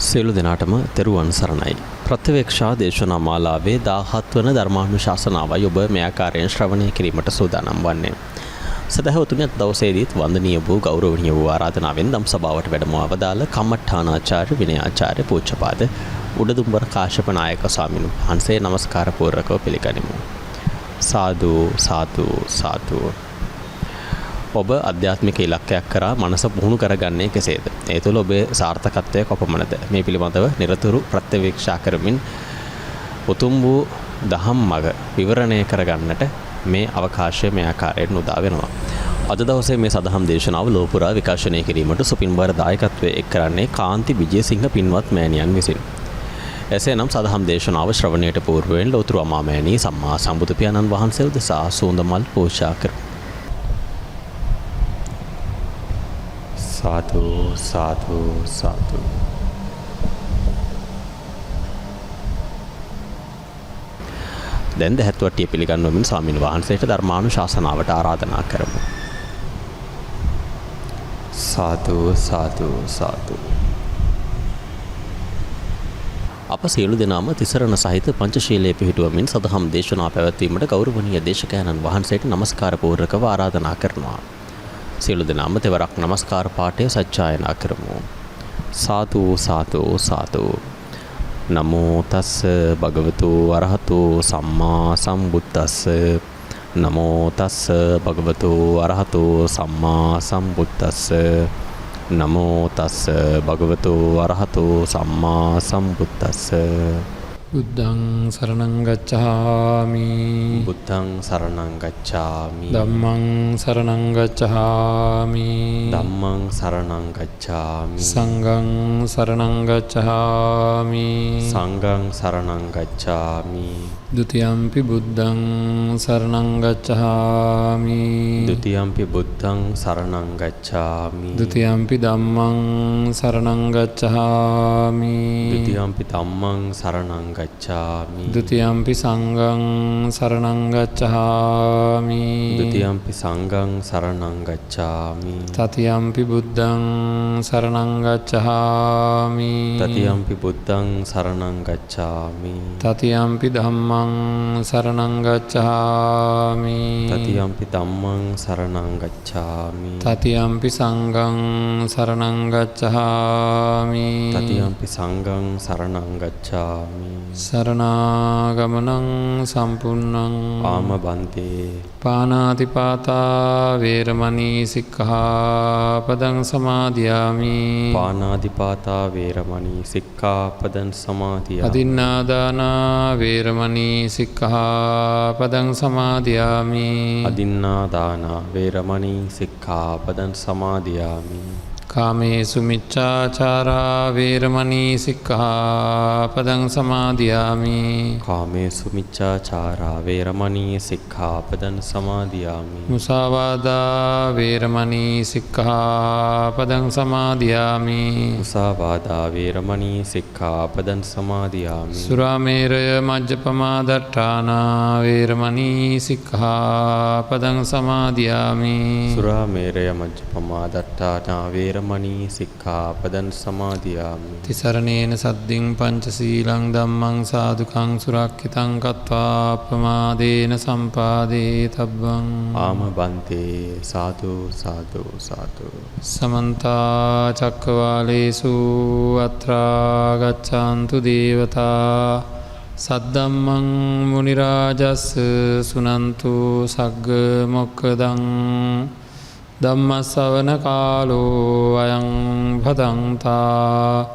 සියලු දෙනාටම තෙරුවන් සරණයි. ප්‍රත්‍යවේක්ෂා දේශනා මාලාවේ 17 වන ධර්මානුශාසනාවයි ඔබ මේ ආකාරයෙන් ශ්‍රවණය කිරීමට සූදානම් වන්නේ. සදහවතුනි, අද දවසේදීත් වන්දනීය වූ ගෞරවනීය වූ ආරාධනාවෙන් දම් සභාවට වැඩම වදාළ කම්මඨානාචාර්ය විනයාචාර්ය පූජ්‍යපාද උඩදුම්බර කාශ්‍යප නායක ස්වාමීන් වහන්සේ නමස්කාර පූර්වකව පිළිගනිමු. සාදු සාදු සාදු. ඔබ අධ්‍යාත්මික ඉලක්කයක් කරා මනස පුහුණු කරගන්නේ කෙසේද? ඒ තුළ ඔබේ සාර්ථකත්වය කොපමණද? මේ පිළිබඳව නිරතුරු ප්‍රත්‍යවේක්ෂා කරමින් උතුම් වූ දහම් මඟ විවරණය කරගන්නට මේ අවකාශය මේ ආකාරයෙන් උදා වෙනවා. අද දවසේ මේ සදහම් දේශනාව ලෝපුරා විකාශනය කිරීමට සුපින්බර දායකත්වයේ එක් කරන්නේ කාන්ති විජේසිංහ පින්වත් මෑණියන් විසින්. එසේනම් සදහම් දේශනාව ශ්‍රවණයට පූර්වයෙන් ලෝතුරු අමාමෑණී සම්මා සම්බුදු පියාණන් වහන්සේ උදෙසා සුවඳ මල් පූජා කරමු. සාදු සාදු සාදු. දැන් දැහැත් වට්ටිය පිළිගන්වමින් ස්වාමීන් වහන්සේට ධර්මානුශාසනාවට ආරාධනා කරමු. සාදු සාදු සාදු. අප සියලු දෙනාම තිසරණ සහිත පංචශීලයේ පිහිටුවමින් සදහම් දේශනා පැවැත්වීමට ගෞරවනීය දේශකයන්න් වහන්සේට නමස්කාර පූර්වකව ආරාධනා කරනවා. සියලු දෙනාම තෙවරක් නමස්කාර පාඨය සජ්ජායනා කරමු. සාදු සාදු සාදු. නමෝ තස්ස භගවතු අරහතු සම්මා සම්බුද්දස්ස. නමෝ තස්ස භගවතු අරහතු සම්මා සම්බුද්දස්ස. නමෝ තස්ස භගවතු අරහතු සම්මා සම්බුද්දස්ස. බුද්ධං සරණං ගච්ඡාමි. බුද්ධං සරණං ගච්ඡාමි. ධම්මං සරණං ගච්ඡාමි. ධම්මං සරණං ගච්ඡාමි. සංඝං සරණං ගච්ඡාමි. සංඝං සරණං ගච්ඡාමි. ဒ ුතියම්පි බුද්ධං සරණං ගච්ඡාමි. ဒ ුතියම්පි බුද්ධං සරණං ගච්ඡාමි. ဒ ුතියම්පි ධම්මං සරණං ගච්ඡාමි. ဒ ුතියම්පි ධම්මං සරණං ගච්ඡාමි. ဒ ුතියම්පි සංඝං සරණං ගච්ඡාමි. ဒ ුතියම්පි සංඝං සරණං ගච්ඡාමි. තතියම්පි බුද්ධං සරණං ගච්ඡාමි. තතියම්පි බුද්ධං සරණං ගච්ඡාමි. තතියම්පි ධම්මං සරණං ගච්ඡාමි. තතියම්පි ධම්මං සරණං ගච්ඡාමි. තතියම්පි සංඝං සරණං ගච්ඡාමි. තතියම්පි සංඝං සරණං ගච්ඡාමි. සරණාගමනං සම්පුන්නං. ආම බන්තේ. පානාතිපාතා වේරමණී සික්ඛාපදං සමාදියාමි. පානාතිපාතා වේරමණී සික්ඛාපදං සමාදියාමි. අදින්නාදානා වේරමණී සික්ඛාපදං සමාදියාමි. අදින්නාදානා වේරමණී සික්ඛාපදං සමාදියාමි. කාමේසු මිච්ඡාචාරා වේරමණී සික්ඛාපදං සමාදියාමි. කාමේසු මිච්ඡාචාරා වේරමණී සික්ඛාපදං සමාදියාමි. මුසාවාදා වේරමණී සික්ඛාපදං සමාදියාමි. මුසාවාදා වේරමණී සික්ඛාපදං සමාදියාමි. සුරාමේරය මජ්ජපමා දට්ඨානා වේරමණී සික්ඛාපදං සමාදියාමි. සුරාමේරය මජ්ජපමා දට්ඨානා වේරමණී සික්ඛාපදං සමාදියාමි. තිසරණේන සද්දින් පංචශීලං ධම්මං සාදුකං සුරක්ඛිතං කତ୍වා අප්පමාදේන සම්පාදේ තබ්බං. ආම බන්තේ. සාදු සාදු සාදු. සමන්ත චක්කවාලේසු අත්‍රා ගච්ඡාන්තු දේවතා සද්දම්මං මුනි රාජස් සුනන්තු සග්ග මොක්ඛදං. ධම්මස්සවන කාලෝ අයං භදන්තා.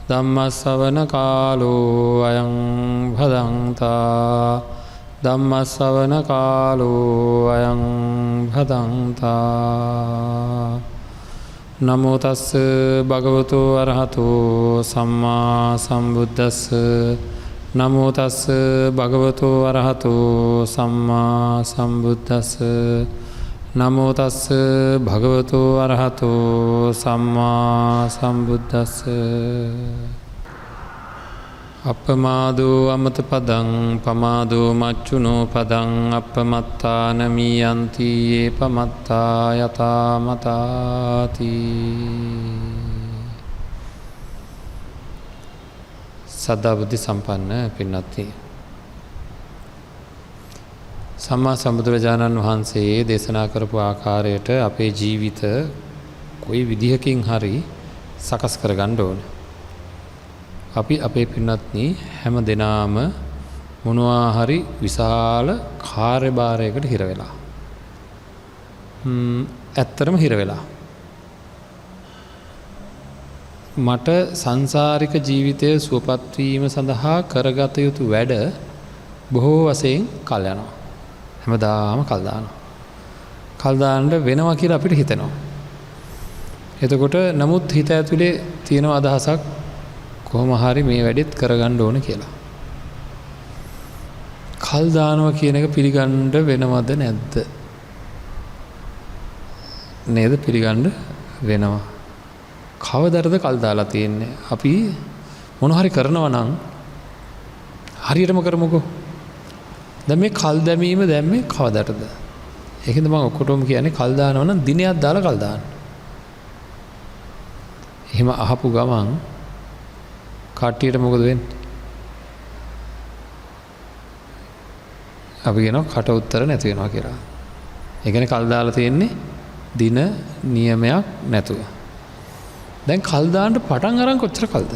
ධම්මස්සවන කාලෝ අයං භදන්තා. ධම්මස්සවන කාලෝ අයං භදන්තා. නමෝ තස්ස භගවතු අරහතෝ සම්මා සම්බුද්දස්ස. නමෝ තස්ස භගවතු අරහතෝ සම්මා සම්බුද්දස්ස. නමෝ තස්ස භගවතු අරහතෝ සම්මා සම්බුද්දස්ස. අප්පමාදෝ අමත පදං පමාදෝ මච්චුනෝ පදං අප්පමත්තාන මීයන්ති ඒ පමත්තා යතා මතාති. සද්ධා බුද්ධ සම්පන්න පින්වත්නි, සම්මා සම්බුදුරජාණන් වහන්සේ දේශනා කරපු ආකාරයට අපේ ජීවිත කොයි විදිහකින් හරි සකස් කරගන්න ඕන. අපි අපේ පින්වත්නි හැම දෙනාම මොනවා හරි විශාල කාර්යභාරයකට හිර වෙලා. ඇත්තටම හිර වෙලා. මට සංසාරික ජීවිතය සුවපත් වීම සඳහා කරගත යුතු වැඩ බොහෝ වශයෙන් කල් යනවා. හැමදාම කල් දානවා. කල් දාන්න වෙනවා කියලා අපිට හිතෙනවා. එතකොට නමුත් හිත ඇතුලේ තියෙන අදහසක් කොහොම හරි මේ වැඩෙත් කරගන්න ඕන කියලා. කල් දානවා කියන එක පිළිගන්න වෙනවද නැද්ද? නේද? පිළිගන්න වෙනවා. කවදටද කල් දාලා තියෙන්නේ? අපි මොන හරි කරනවා නම් හරියටම කරමුකෝ. දැන් මේ කල් දැමීම දැම්මේ කවදටද? ඒකෙන්ද මම ඔක්කොටම කියන්නේ කල් දානවා නම් දිනයක් දාලා කල් දාන්න. එහෙම අහපු ගමන් කට්ටියට මොකද වෙන්නේ? අපි කියනවා කට උත්තර නැති වෙනවා කියලා. ඒ කියන්නේ කල් දාලා තියෙන්නේ දින නියමයක් නැතුව. දැන් කල් දාන්න පටන් අරන් කොච්චර කල්ද?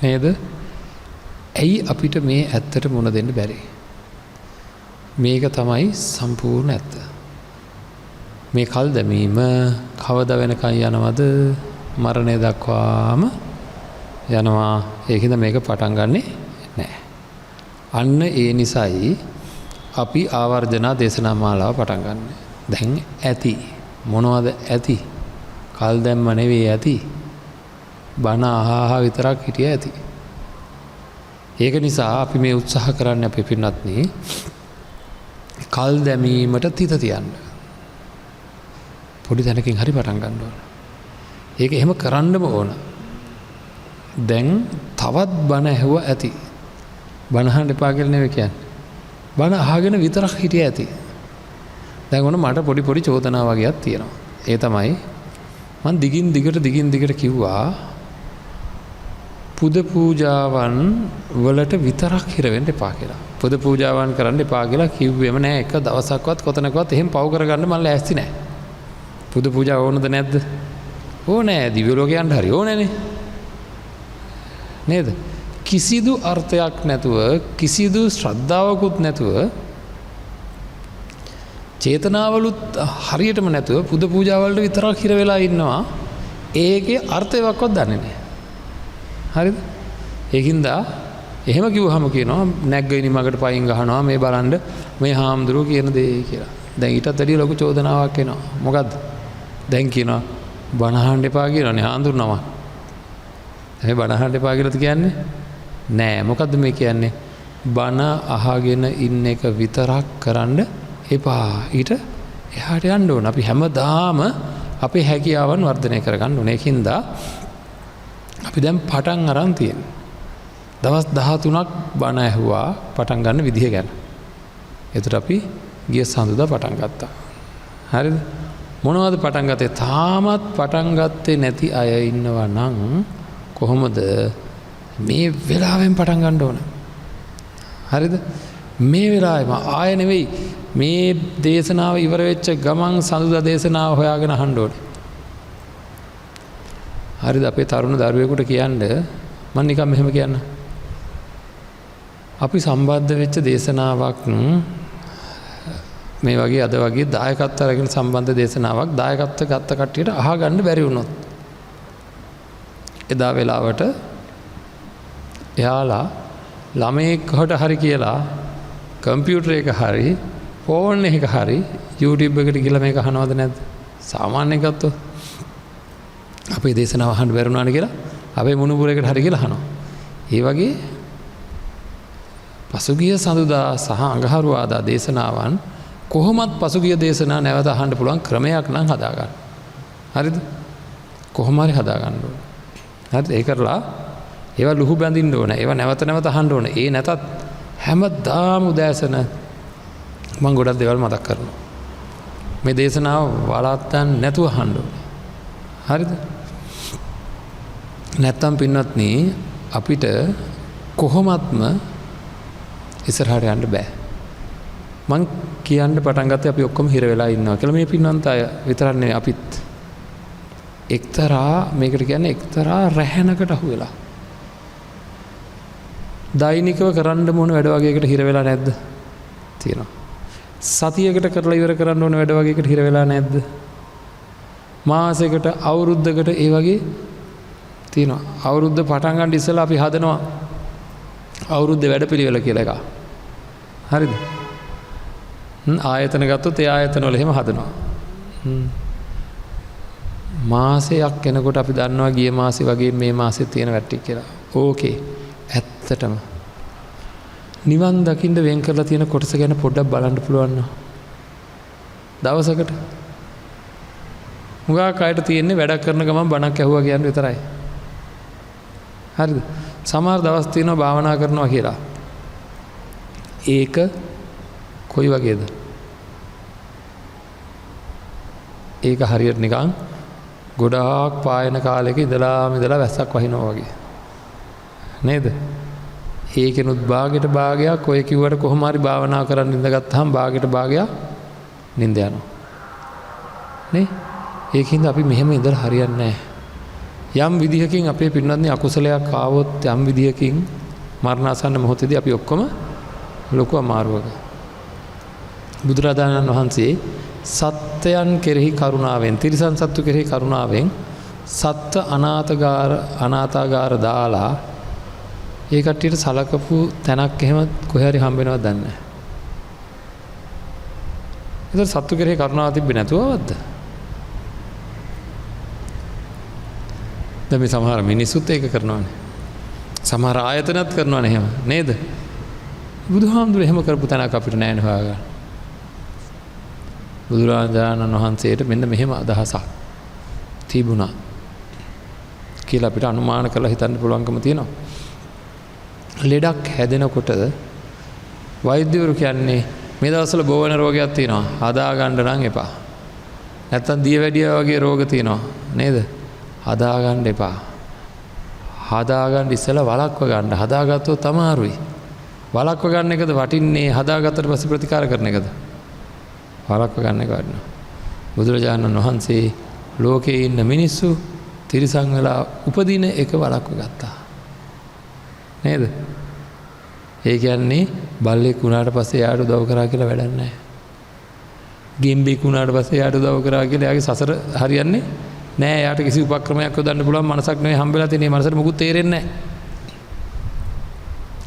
නේද? ඇයි අපිට මේ ඇත්තට මුණ දෙන්න බැරි? මේක තමයි සම්පූර්ණ ඇත්ත. මේ කල් දැමීම කවදා වෙනකන් යනවද? මරණය දක්වාම යනවා. ඒකින්ද මේක පටන් ගන්නෙ නෑ. අන්න ඒ නිසායි අපි ආවර්ජනා දේශනා මාලාව පටන් ගන්නෙ. දැන් ඇති. මොනවද ඇති? කල් දැම්ම නෙවෙයි ඇති. බණ අහ අහ විතරක් හිටිය ඇති. ඒක නිසා අපි මේ උත්සාහ කරන්නේ අපේ පින්වත්නි කල් දැමීමට තිත තියන්න. පොඩි තැනකින් හරි පටන් ගන්න ඕන. ඒක එහෙම කරන්නම ඕන. දැන් තවත් බණ ඇහුවා ඇති. බණ අහන්න එපා කියලා නෙවෙයි කියන්නේ. බණ අහගෙන විතරක් හිටිය ඇති. දැන් ඔන්න මට පොඩි පොඩි චෝදනා වගේක් තියෙනවා. ඒ තමයි මං දිගින් දිගට කිව්වා පුද පූජාවන් වලට විතරක් හිර වෙන්න එපා කියලා. පුද පූජාවන් කරන්න එපා කියලා කිව්වෙම නෑ. එක දවසක්වත් කොතනකවත් එහෙම පව් කරගන්න මං ලෑස්ති නෑ. පුද පූජා ඕනද නැද්ද? ඕනෑ. දිව්‍ය ලෝකේ යන්න හරි ඕනෑනේ. නේද? කිසිදු අර්ථයක් නැතුව, කිසිදු ශ්‍රද්ධාවකුත් නැතුව, චේතනාවලුත් හරියටම නැතුව පුද පූජාවලට විතරක් හිර වෙලා ඉන්නවා. ඒකේ අර්ථයක්වත් දන්නේ නෑ. හරිද? ඒකින්ද එහෙම කිව්වහම කියනවා නැග්ග ඉනි මගට පයින් ගහනවා මේ බලන්න මේ හාමුදුරුවෝ කියන දේ කියලා. දැන් ඊටත් වැඩිය ලොකු චෝදනාවක් එනවා. මොකද්ද? දැන් කියනවා බණ අහන්න එපා කියලානේ හාමුදුරුවෝ නම. මේ බණ අහන්න එපා කියලාද කියන්නේ? නෑ. මොකද්ද මේ කියන්නේ? බණ අහගෙන ඉන්න එක විතරක් කරන්න එපා. ඊට එහාට යන්න ඕන. අපි හැමදාම අපේ හැකියාවන් වර්ධනය කරගන්න ඕනේ. ඒකින්ද අපි දැන් පටන් අරන් තියෙන්නේ. දවස් 13ක් බණ ඇහුවා පටන් ගන්න විදිහ ගැන. එතකොට අපි ගිය සඳුදා පටන් ගත්තා. හරිද? මොනවද පටන් ගත්තේ? තාමත් පටන් ගත්තේ නැති අය ඉන්නවා නම් කොහොමද මේ වෙලාවෙන් පටන් ගන්න ඕන? හරිද? මේ වෙලාවෙම ආය නෙවෙයි, මේ දේශනාව ඉවර වෙච්ච ගමන් සඳුදා දේශනාව හොයාගෙන අහන්න ඕනේ. හරිද? අපේ තරුණ දරුවෙකුට කියන්න මම නිකන් මෙහෙම කියන්න. අපි සම්බන්ධ වෙච්ච දේශනාවක් මේ වගේ අද වගේ දායකත්ව අරගෙන සම්බන්ධ දේශනාවක් දායකත්ව ගත්ත කට්ටියට අහගන්න බැරි වුණොත් එදා වෙලාවට එයාලා ළමයෙක් හට හරි කියලා කම්පියුටර් එක හරි ෆෝන් එක හරි YouTube එකට ගිහලා මේක අහනවද නැද්ද? සාමාන්‍යයෙන් ගත්තොත් අපේ දේශනාව අහන්න බැරි වුණානේ කියලා අපේ මුණුපුරේකට හරි කියලා අහනවා. ඒ වගේ පසුගිය සඳුදා සහ අඟහරුවාදා දේශනාවන් කොහොමත් පසුගිය දේශනා නැවත අහන්න පුළුවන් ක්‍රමයක් නම් හදාගන්න. හරිද? කොහොම හරි හදාගන්න ඕන. හරිද? ඒ කරලා ඒවා ලුහු බඳින්න ඕන. ඒවා නැවත නැවත අහන්න ඕන. ඒ නැතත් හැමදාම උදෑසන මම ගොඩක් දේවල් මතක් කරනවා. මේ දේශනාව වළක්වන්න නැතුව අහන්න ඕන. හරිද? නැත්තම් පින්වත්නි අපිට කොහොමත්ම ඉස්සරහට යන්න බෑ. මං කියන්න පටන් ගත්තේ අපි ඔක්කොම හිර වෙලා ඉන්නවා කියලා. මේ පින්වන්ත අය විතරක් නෙවෙයි, අපිත් එක්තරා, මේකට කියන්නේ එක්තරා රැහැනකට අහු වෙලා. දෛනිකව කරන්න ඕන වැඩ වගේකට හිර වෙලා නැද්ද? තියෙනවා. සතියකට කරලා ඉවර කරන්න ඕන වැඩ වගේකට හිර වෙලා නැද්ද? මාසයකට, අවුරුද්දකට ඒ වගේ තියෙනවා. අවුරුද්ද පටන් ගන්න ඉස්සෙල්ලා අපි හදනවා අවුරුද්දේ වැඩපිළිවෙල කියලා එකක්. හරිද? ආයතන ගත්තොත් ඒ ආයතන වල එහෙම හදනවා. මාසයක් එනකොට අපි දන්නවා ගිය මාසේ වගේ මේ මාසෙත් තියෙන වැඩ ටික කියලා. ඕකේ. ඇත්තටම නිවන් දකින්න වෙන් කරලා තියෙන කොටස ගැන පොඩ්ඩක් බලන්න පුළුවන් නෝ. දවසකට හුඟක් අයට තියෙන්නේ වැඩක් කරන ගමන් බණක් ඇහුවා කියන්න විතරයි. හරිද? සමහර දවස් තියෙනවා භාවනා කරනවා කියලා. ඒක කොයි වගේද? ඒක හරියට නිකන් ගොඩාක් පායන කාලෙක ඉඳලා ඉඳලා වැස්සක් වහිනවා වගේ. නේද? ඒකෙනුත් භාගයට භාගයක් ඔය කිව්වට කොහොම හරි භාවනා කරන්න ඉඳගත්තාම භාගයට භාගයක් නින්ද යනවා. නේ? ඒකින්ද අපි මෙහෙම ඉඳලා හරියන්නේ නැහැ. යම් විදිහකින් අපේ පින්වත්නි අකුසලයක් ආවොත් යම් විදිහකින් මරණාසන්න මොහොතේදී අපි ඔක්කොම ලොකු අමාරුවක. බුදුරජාණන් වහන්සේ සත්‍යයන් කෙරෙහි කරුණාවෙන්, තිරිසන් සත්තු කෙරෙහි කරුණාවෙන් සත්ත්ව අනාථාගාර දාලා ඒ කට්ටියට සලකපු තැනක් එහෙම කොහේ හරි හම්බ වෙනවද දන්නේ නැහැ. ඒතර සත්තු කෙරෙහි කරුණාව තිබ්බේ නැතුවවත්ද? දැන් මේ සමහර මිනිස්සුත් ඒක කරනවානේ. සමහර ආයතනත් කරනවානේ එහෙම නේද? බුදුහාමුදුරුවෝ එහෙම කරපු තැනක් අපිට නෑනේ හොයාගන්න. බුදුරජාණන් වහන්සේට මෙන්න මෙහෙම අදහසක් තිබුණා කියලා අපිට අනුමාන කරලා හිතන්න පුළුවන්කම තියෙනවා. ලෙඩක් හැදෙනකොට වෛද්‍යවරු කියන්නේ මේ දවස්වල බෝ වෙන රෝගයක් තියෙනවා, හදාගන්න නම් එපා. නැත්තම් දියවැඩියා වගේ රෝග තියෙනවා නේද? හදාගන්න එපා. හදාගන්න ඉස්සෙල්ලා වළක්ව ගන්න. හදාගත්තොත් අමාරුයි. වළක්ව ගන්න එකද වටින්නේ, හදාගත්තට පස්සේ ප්‍රතිකාර කරන එකද? වළක්ව ගන්න එක වටිනවා. බුදුරජාණන් වහන්සේ ලෝකේ ඉන්න මිනිස්සු තිරිසන් වෙලා උපදින එක වළක්ව ගත්තා. නේද? ඒ කියන්නේ බල්ලෙක් වුණාට පස්සේ එයාට උදව් කරා කියලා වැඩක් නැහැ. ගෙම්බෙක් වුණාට පස්සේ එයාට උදව් කරා කියලා එයාගේ සසර හරියන්නේ නෑ. එයාට කිසි උපක්‍රමයක් යොදන්න පුළුවන් මනසක් නෙවෙයි හම්බෙලා තියෙන්නේ. මේ මනසට මොකුත් තේරෙන්නේ නෑ.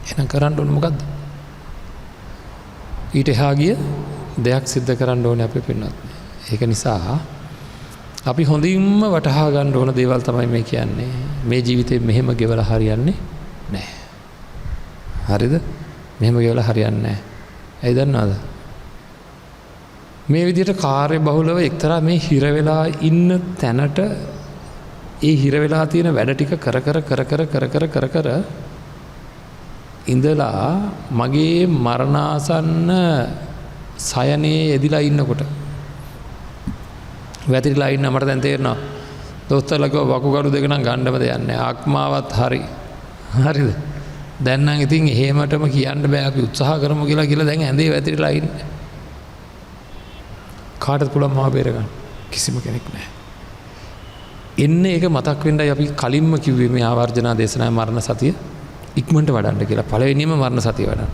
එහෙනම් කරන්න ඕනේ මොකද්ද? ඊට එහා ගිය දෙයක් සිද්ධ කරන්න ඕනේ අපේ පින්වත්. ඒක නිසා අපි හොඳින්ම වටහා ගන්න ඕන දේවල් තමයි මේ කියන්නේ. මේ ජීවිතේ මෙහෙම ගෙවලා හරියන්නේ නෑ. හරිද? මෙහෙම ගෙවලා හරියන්නේ නෑ. ඇයි දන්නවද? මේ විදිහට කාර්ය බහුලව එක්තරා මේ හිර වෙලා ඉන්න තැනට ඒ හිර වෙලා තියෙන වැඩ ටික කර කර කර කර කර කර කර කර ඉඳලා මගේ මරණාසන්න සයනේ එදිලා ඉන්නකොට වැතිරිලා ඉන්න මට දැන් තේරෙනවා දොස්තරලා කිව්වා වකුගඩු දෙක නම් ගන්නම දෙයක් නෑ, ආත්මාවත් හරි. හරිද? දැන් නම් ඉතින් එහෙමටම කියන්න බෑ, අපි උත්සාහ කරමු කියලා කියලා දැන් ඇඳේ වැතිරිලා ඉන්නේ. කාටද පුළුවන් මාව බේරගන්න? කිසිම කෙනෙක් නෑ. එන්න ඒක මතක් වෙන්නයි අපි කලින්ම කිව්වේ මේ ආවර්ජනා දේශනාවේ මරණ සතිය ඉක්මනට වඩන්න කියලා. පළවෙනියම මරණ සතිය වඩන්න.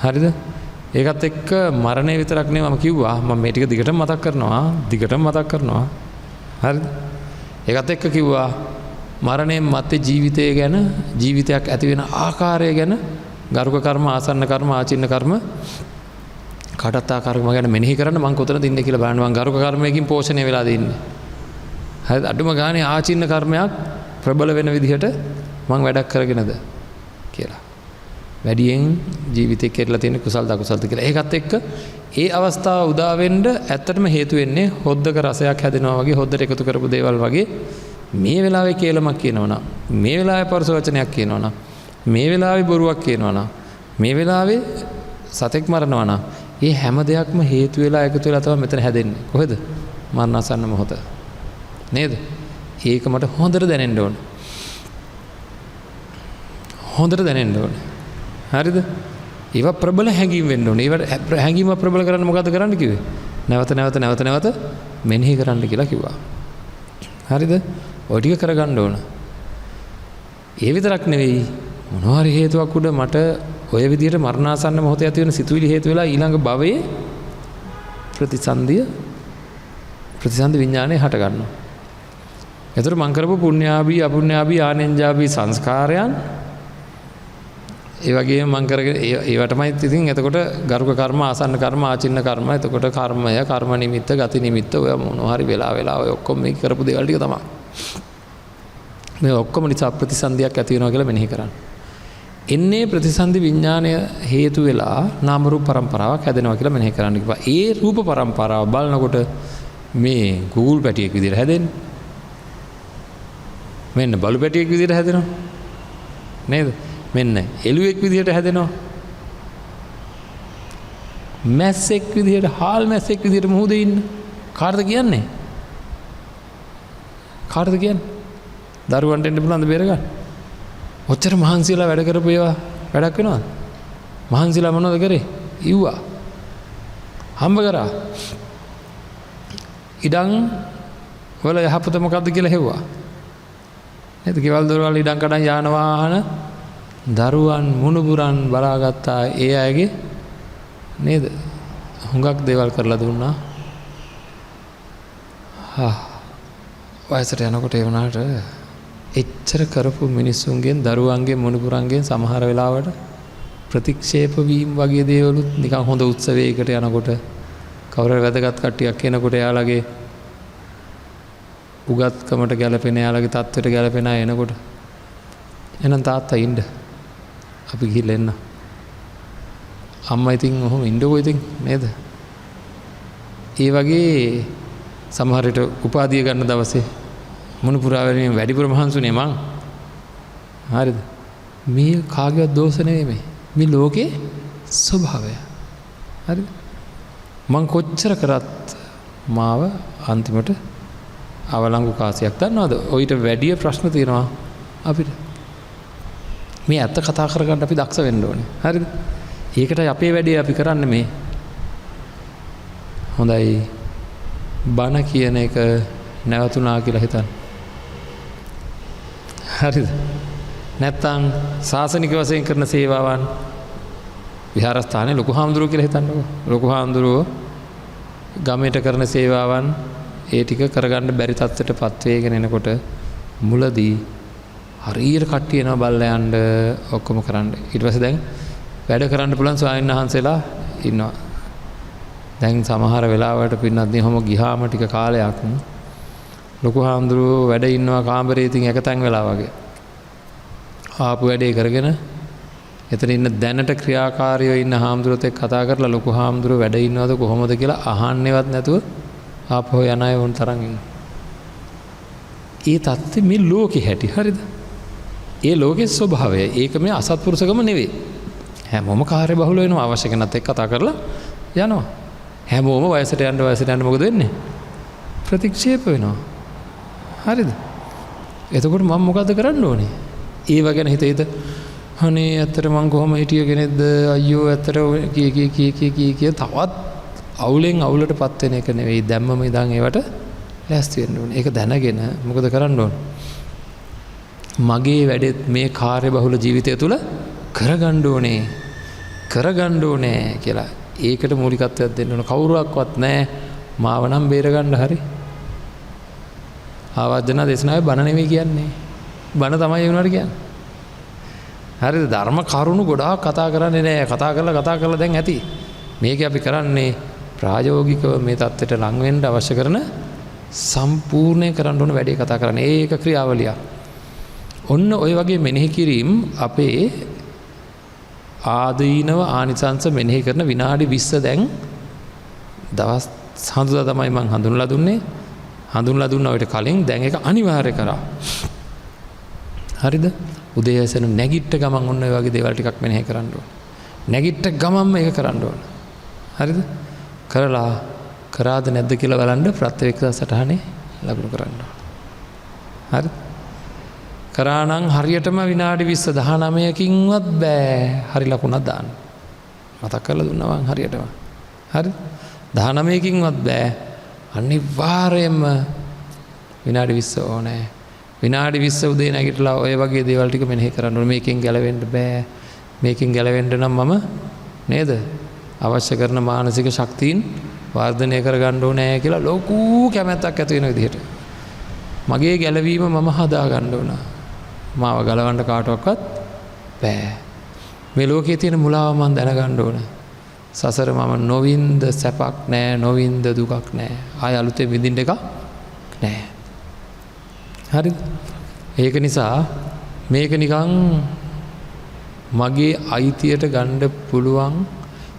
හරිද? ඒකත් එක්ක මරණය විතරක් නෙවෙයි මම කිව්වා, මම මේ ටික දිගටම මතක් කරනවා, දිගටම මතක් කරනවා. හරිද? ඒකත් එක්ක කිව්වා මරණයෙන් මත්තේ ජීවිතය ගැන, ජීවිතයක් ඇති වෙන ආකාරය ගැන, ගරුක කර්ම, ආසන්න කර්ම, ආචින්න කර්ම, කටත්තා කර්ම ගැන මෙනෙහි කරන්න මං කොතනද ඉන්නේ කියලා බලන්න. මං ගරුක කර්මයකින් පෝෂණය වෙලාද ඉන්නේ? හරිද? අඩුම ගානේ ආචින්න කර්මයක් ප්‍රබල වෙන විදිහට මං වැඩක් කරගෙනද කියලා. වැඩියෙන් ජීවිතේ කෙරලා තියෙන කුසල්ද අකුසල්ද කියලා. ඒකත් එක්ක ඒ අවස්ථාව උදා වෙන්න ඇත්තටම හේතු වෙන්නේ හොද්දක රසයක් හැදෙනවා වගේ, හොද්දට එකතු කරපු දේවල් වගේ. මේ වෙලාවේ කේලමක් කියනවනම්, මේ වෙලාවේ පරුස වචනයක් කියනවනම්, මේ වෙලාවේ බොරුවක් කියනවනම්, මේ වෙලාවේ සතෙක් මරනවනම්, මේ හැම දෙයක්ම හේතු වෙලා එකතු වෙලා තමයි මෙතන හැදෙන්නේ. කොහෙද? මරණාසන්න මොහොත. නේද? ඒක මට හොඳට දැනෙන්න ඕන. හොඳට දැනෙන්න ඕනේ. හරිද? ඒවා ප්‍රබල හැඟීම් වෙන්න ඕනේ. ඒවට හැඟීම ප්‍රබල කරන්න මොකද්ද කරන්න කිව්වේ? නැවත නැවත නැවත නැවත මෙනෙහි කරන්න කියලා කිව්වා. හරිද? ඔය ටික කරගන්න ඕන. ඒ විතරක් නෙවෙයි, මොනවා හරි හේතුවක් උඩ මට ඔය විදිහට මරණාසන්න මොහොතේ ඇති වෙන සිතුවිලි හේතු වෙලා ඊළඟ භවයේ ප්‍රතිසන්දි විඥානය හට ගන්නවා. එතකොට මං කරපු පුණ්‍යාභී අපුණ්‍යාභී ආනෙන්ජාභී සංස්කාරයන් ඒ වගේම මං කරගෙන ඒවටමයි ඉතින් එතකොට ගරුක කර්ම, ආසන්න කර්ම, ආචින්න කර්ම, එතකොට කර්මය, කර්ම නිමිත්ත, ගති නිමිත්ත, ඔය මොනවා හරි වෙලා වෙලා ඔය ඔක්කොම මේ කරපු දේවල් ටික තමයි. මේ ඔක්කොම නිසා ප්‍රතිසන්දියක් ඇති වෙනවා කියලා මෙනෙහි කරන්න. එන්නේ ප්‍රතිසන්දි විඥානය හේතු වෙලා නාම රූප පරම්පරාවක් හැදෙනවා කියලා මෙනෙහි කරන්න කිව්වා. ඒ රූප පරම්පරාව බලනකොට මේ ගූල් පැටියෙක් විදිහට හැදෙන්නේ. මෙන්න බලු පැටියෙක් විදිහට හැදෙනවා. නේද? මෙන්න එළුවෙක් විදිහට හැදෙනවා. මැස්සෙක් විදිහට, හාල් මැස්සෙක් විදිහට මුහුදේ ඉන්න. කාටද කියන්නේ? කාටද කියන්නේ? දරුවන්ට එන්න පුළුවන්ද බේරගන්න? ඔච්චර මහන්සියලා වැඩ කරපු ඒවා වැඩක් වෙනවද? මහන්සියලා මොනවද කරේ? ඉව්වා. හම්බ කරා. ඉඩම් වල යහපත මොකද්ද කියලා හෙව්වා. නේද? ගෙවල් දොරවල් ඉඩම් කඩන් යාන වාහන දරුවන් මුණුබුරන් බලාගත්තා. ඒ අයගේ නේද? හුඟක් දේවල් කරලා දුන්නා. හා වයසට යනකොට ඒ වුණාට එච්චර කරපු මිනිස්සුන්ගෙන්, දරුවන්ගෙන්, මුණුබුරන්ගෙන් සමහර වෙලාවට ප්‍රතික්ෂේප වීම වගේ දේවලුත් නිකන් හොඳ උත්සවයකට යනකොට කවුරු හරි වැදගත් කට්ටියක් එනකොට එයාලගේ උගත්කමට ගැලපෙන, එයාලගේ තත්ත්වයට ගැලපෙන අය එනකොට එහෙනම් තාත්තා ඉන්න, අපි ගිහිල්ලා එන්න. අම්මා ඉතින් ඔහොම ඉන්නකෝ ඉතින් නේද? ඒ වගේ සමහර විට උපාධිය ගන්න දවසේ මුණුපුරා වෙනුවෙන් වැඩිපුර මහන්සුනේ මං. හරිද? මේ කාගේවත් දෝෂ නෙවෙයි මේ. මේ ලෝකේ ස්වභාවය. හරිද? මං කොච්චර කරත් මාව අන්තිමට අවලංගු කාසියක් දන්නවද? ඔయిత වැඩි ප්‍රශ්න තියෙනවා අපිට. මේ ඇත්ත කතා කරගන්න අපි දක්ෂ වෙන්න ඕනේ. හරිද? ඒකටයි අපේ වැඩේ අපි කරන්නේ මේ. හොඳයි. බණ කියන එක නැවතුණා කියලා හිතන්න. හරිද? නැත්තම් සාසනික වශයෙන් කරන සේවාවන් විහාරස්ථානයේ ලොකු හාමුදුරුවෝ කියලා හිතන්නකෝ. ලොකු හාමුදුරුවෝ ගමේට කරන සේවාවන් ඒ ටික කරගන්න බැරි තත්ත්වයට පත් වෙගෙන එනකොට මුලදී හරියට කට්ටිය එනවා බල්ලා යන්න ඔක්කොම කරන්න. ඊට පස්සේ දැන් වැඩ කරන්න පුළුවන් ස්වාමීන් වහන්සේලා ඉන්නවා. දැන් සමහර වෙලාවට පින්නත් නේ ඔහොම ගිහාම ටික කාලයක් ලොකු හාමුදුරුවෝ වැඩ ඉන්නවා කාමරේ ඉතින් එකතෙන් වෙලා වගේ. ආපු වැඩේ කරගෙන එතන ඉන්න දැනට ක්‍රියාකාරීව ඉන්න හාමුදුරුවොත් එක්ක කතා කරලා ලොකු හාමුදුරුවෝ වැඩ ඉන්නවද කොහොමද කියලා අහන්නේවත් නැතුව ආපහු යන අය වුණ තරම් ඉන්නවා. ඒ තත්ත්වෙ මේ ලෝකෙ හැටි. හරිද? ඒ ලෝකේ ස්වභාවය. ඒක මේ අසත්පුරුෂකම නෙවෙයි. හැමෝම කාර්ය බහුල වෙනවා, අවශ්‍ය කෙනත් එක්ක කතා කරලා යනවා. හැමෝම වයසට යන්න වයසට යන්න මොකද වෙන්නේ? ප්‍රතික්ෂේප වෙනවා. හරිද? එතකොට මම මොකද්ද කරන්න ඕනේ? ඒව ගැන හිත හිත අනේ ඇත්තට මං කොහොම හිටිය කෙනෙක්ද අයියෝ ඇත්තට කිය කිය කිය කිය කිය කිය තවත් අවුලෙන් අවුලටපත් වෙන එක නෙවෙයි. දැම්මම ඉඳන් ඒවට ලෑස්ති වෙන්න ඕනේ. ඒක දැනගෙන මොකද කරන්න ඕන? මගේ වැඩෙත් මේ කාර්යබහුල ජීවිතය තුළ කරගන්න ඕනේ. කරගන්න ඕනේ කියලා ඒකට මූලිකත්වයක් දෙන්න ඕන. කවුරුවක්වත් නැහැ මාව නම් බේරගන්න. හරි. ආවර්ජන දේශනාවේ බණ නෙවෙයි කියන්නේ. බණ තමයි ඒ වුණාට කියන්නේ. හරිද? ධර්ම කරුණු ගොඩාක් කතා කරන්නේ නෑ. කතා කරලා කතා කරලා දැන් ඇති. මේක අපි කරන්නේ ප්‍රායෝගිකව මේ தත්ත්වයට ලං වෙන්න අවශ්‍ය කරන සම්පූර්ණය කරන්න ඕන වැඩේ කතා කරන්නේ. ඒක ක්‍රියාවලියක්. ඔන්න ඔය වගේ මෙනෙහි කිරීම අපේ ආදීනව ආනිසංස මෙනෙහි කරන විනාඩි 20 දැන් දවස් හඳුදා තමයි මං හඳුන්ලා දුන්නේ. හඳුන්ලා දුන්නා ඔයිට කලින්. දැන් ඒක අනිවාර්ය කරා. හරිද? උදේවසන නැගිට ගමන් ඔන්න ඔය වගේ දේවල් ටිකක් මෙනෙහි කරන්න ඕන. නැගිට ගමන්ම ඒක කරන්න ඕන. හරිද? කරලා කරාද නැද්ද කියලා බලන්න ප්‍රත්‍යක්ෂ සටහනේ ලකුණු කරන්න ඕන. හරි? කරා නම් හරියටම විනාඩි 20 19කින්වත් බෑ හරි ලකුණක් දාන්න. මතක් කරලා දුන්නා මං හරියටම. හරි? 19කින්වත් බෑ. අනිවාර්යයෙන්ම විනාඩි 20 ඕනේ. විනාඩි 20 උදේ නැගිටලා ඔය වගේ දේවල් ටික මෙනෙහි කරන්න ඕනේ. මේකෙන් ගැලවෙන්න බෑ. මේකෙන් ගැලවෙන්න නම් මම නේද අවශ්‍ය කරන මානසික ශක්තියින් වර්ධනය කරගන්න ඕනේ කියලා ලොකු කැමැත්තක් ඇති වෙන විදිහට. මගේ ගැලවීම මම හදා ගන්න ඕන. මාව ගලවන්න කාටවත් බෑ. මේ ලෝකයේ තියෙන මුලාව මං දැනගන්න ඕන. සසර මම නොවින්ද සැපක් නෑ, නොවින්ද දුකක් නෑ. ආය අලුතෙන් විඳින්න එකක් නෑ. හරිද? ඒක නිසා මේක නිකන් මගේ අයිතියට ගන්න පුළුවන්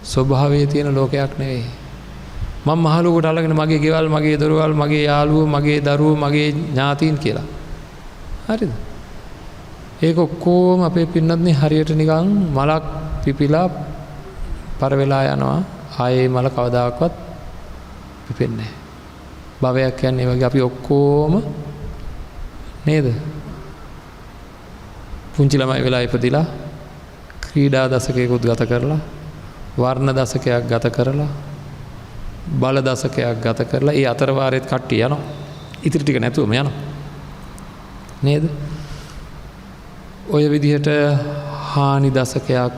ස්වභාවයේ තියෙන ලෝකයක් නෙවෙයි. මම මහ ලෝකයට අල්ලගෙන මගේ ගෙවල්, මගේ දොරවල්, මගේ යාළුවෝ, මගේ දරුවෝ, මගේ ඥාතීන් කියලා. හරිද? ඒක ඔක්කොම අපේ පින්නත්නි හරියට නිකන් මලක් පිපිලා පර වෙලා යනවා. ආයේ මල කවදාකවත් පිපෙන්නේ නැහැ. භවයක් කියන්නේ ඒ වගේ අපි ඔක්කොම නේද? පුංචි ළමයි වෙලා ඉපදිලා ක්‍රීඩා දශකයකුත් ගත කරලා, වර්ණ දශකයක් ගත කරලා, බල දශකයක් ගත කරලා, ඒ අතර වාරෙත් කට්ටිය යනවා. ඉතිරි ටික නැතුවම යනවා. නේද? ඔය විදිහට හානි දශකයක්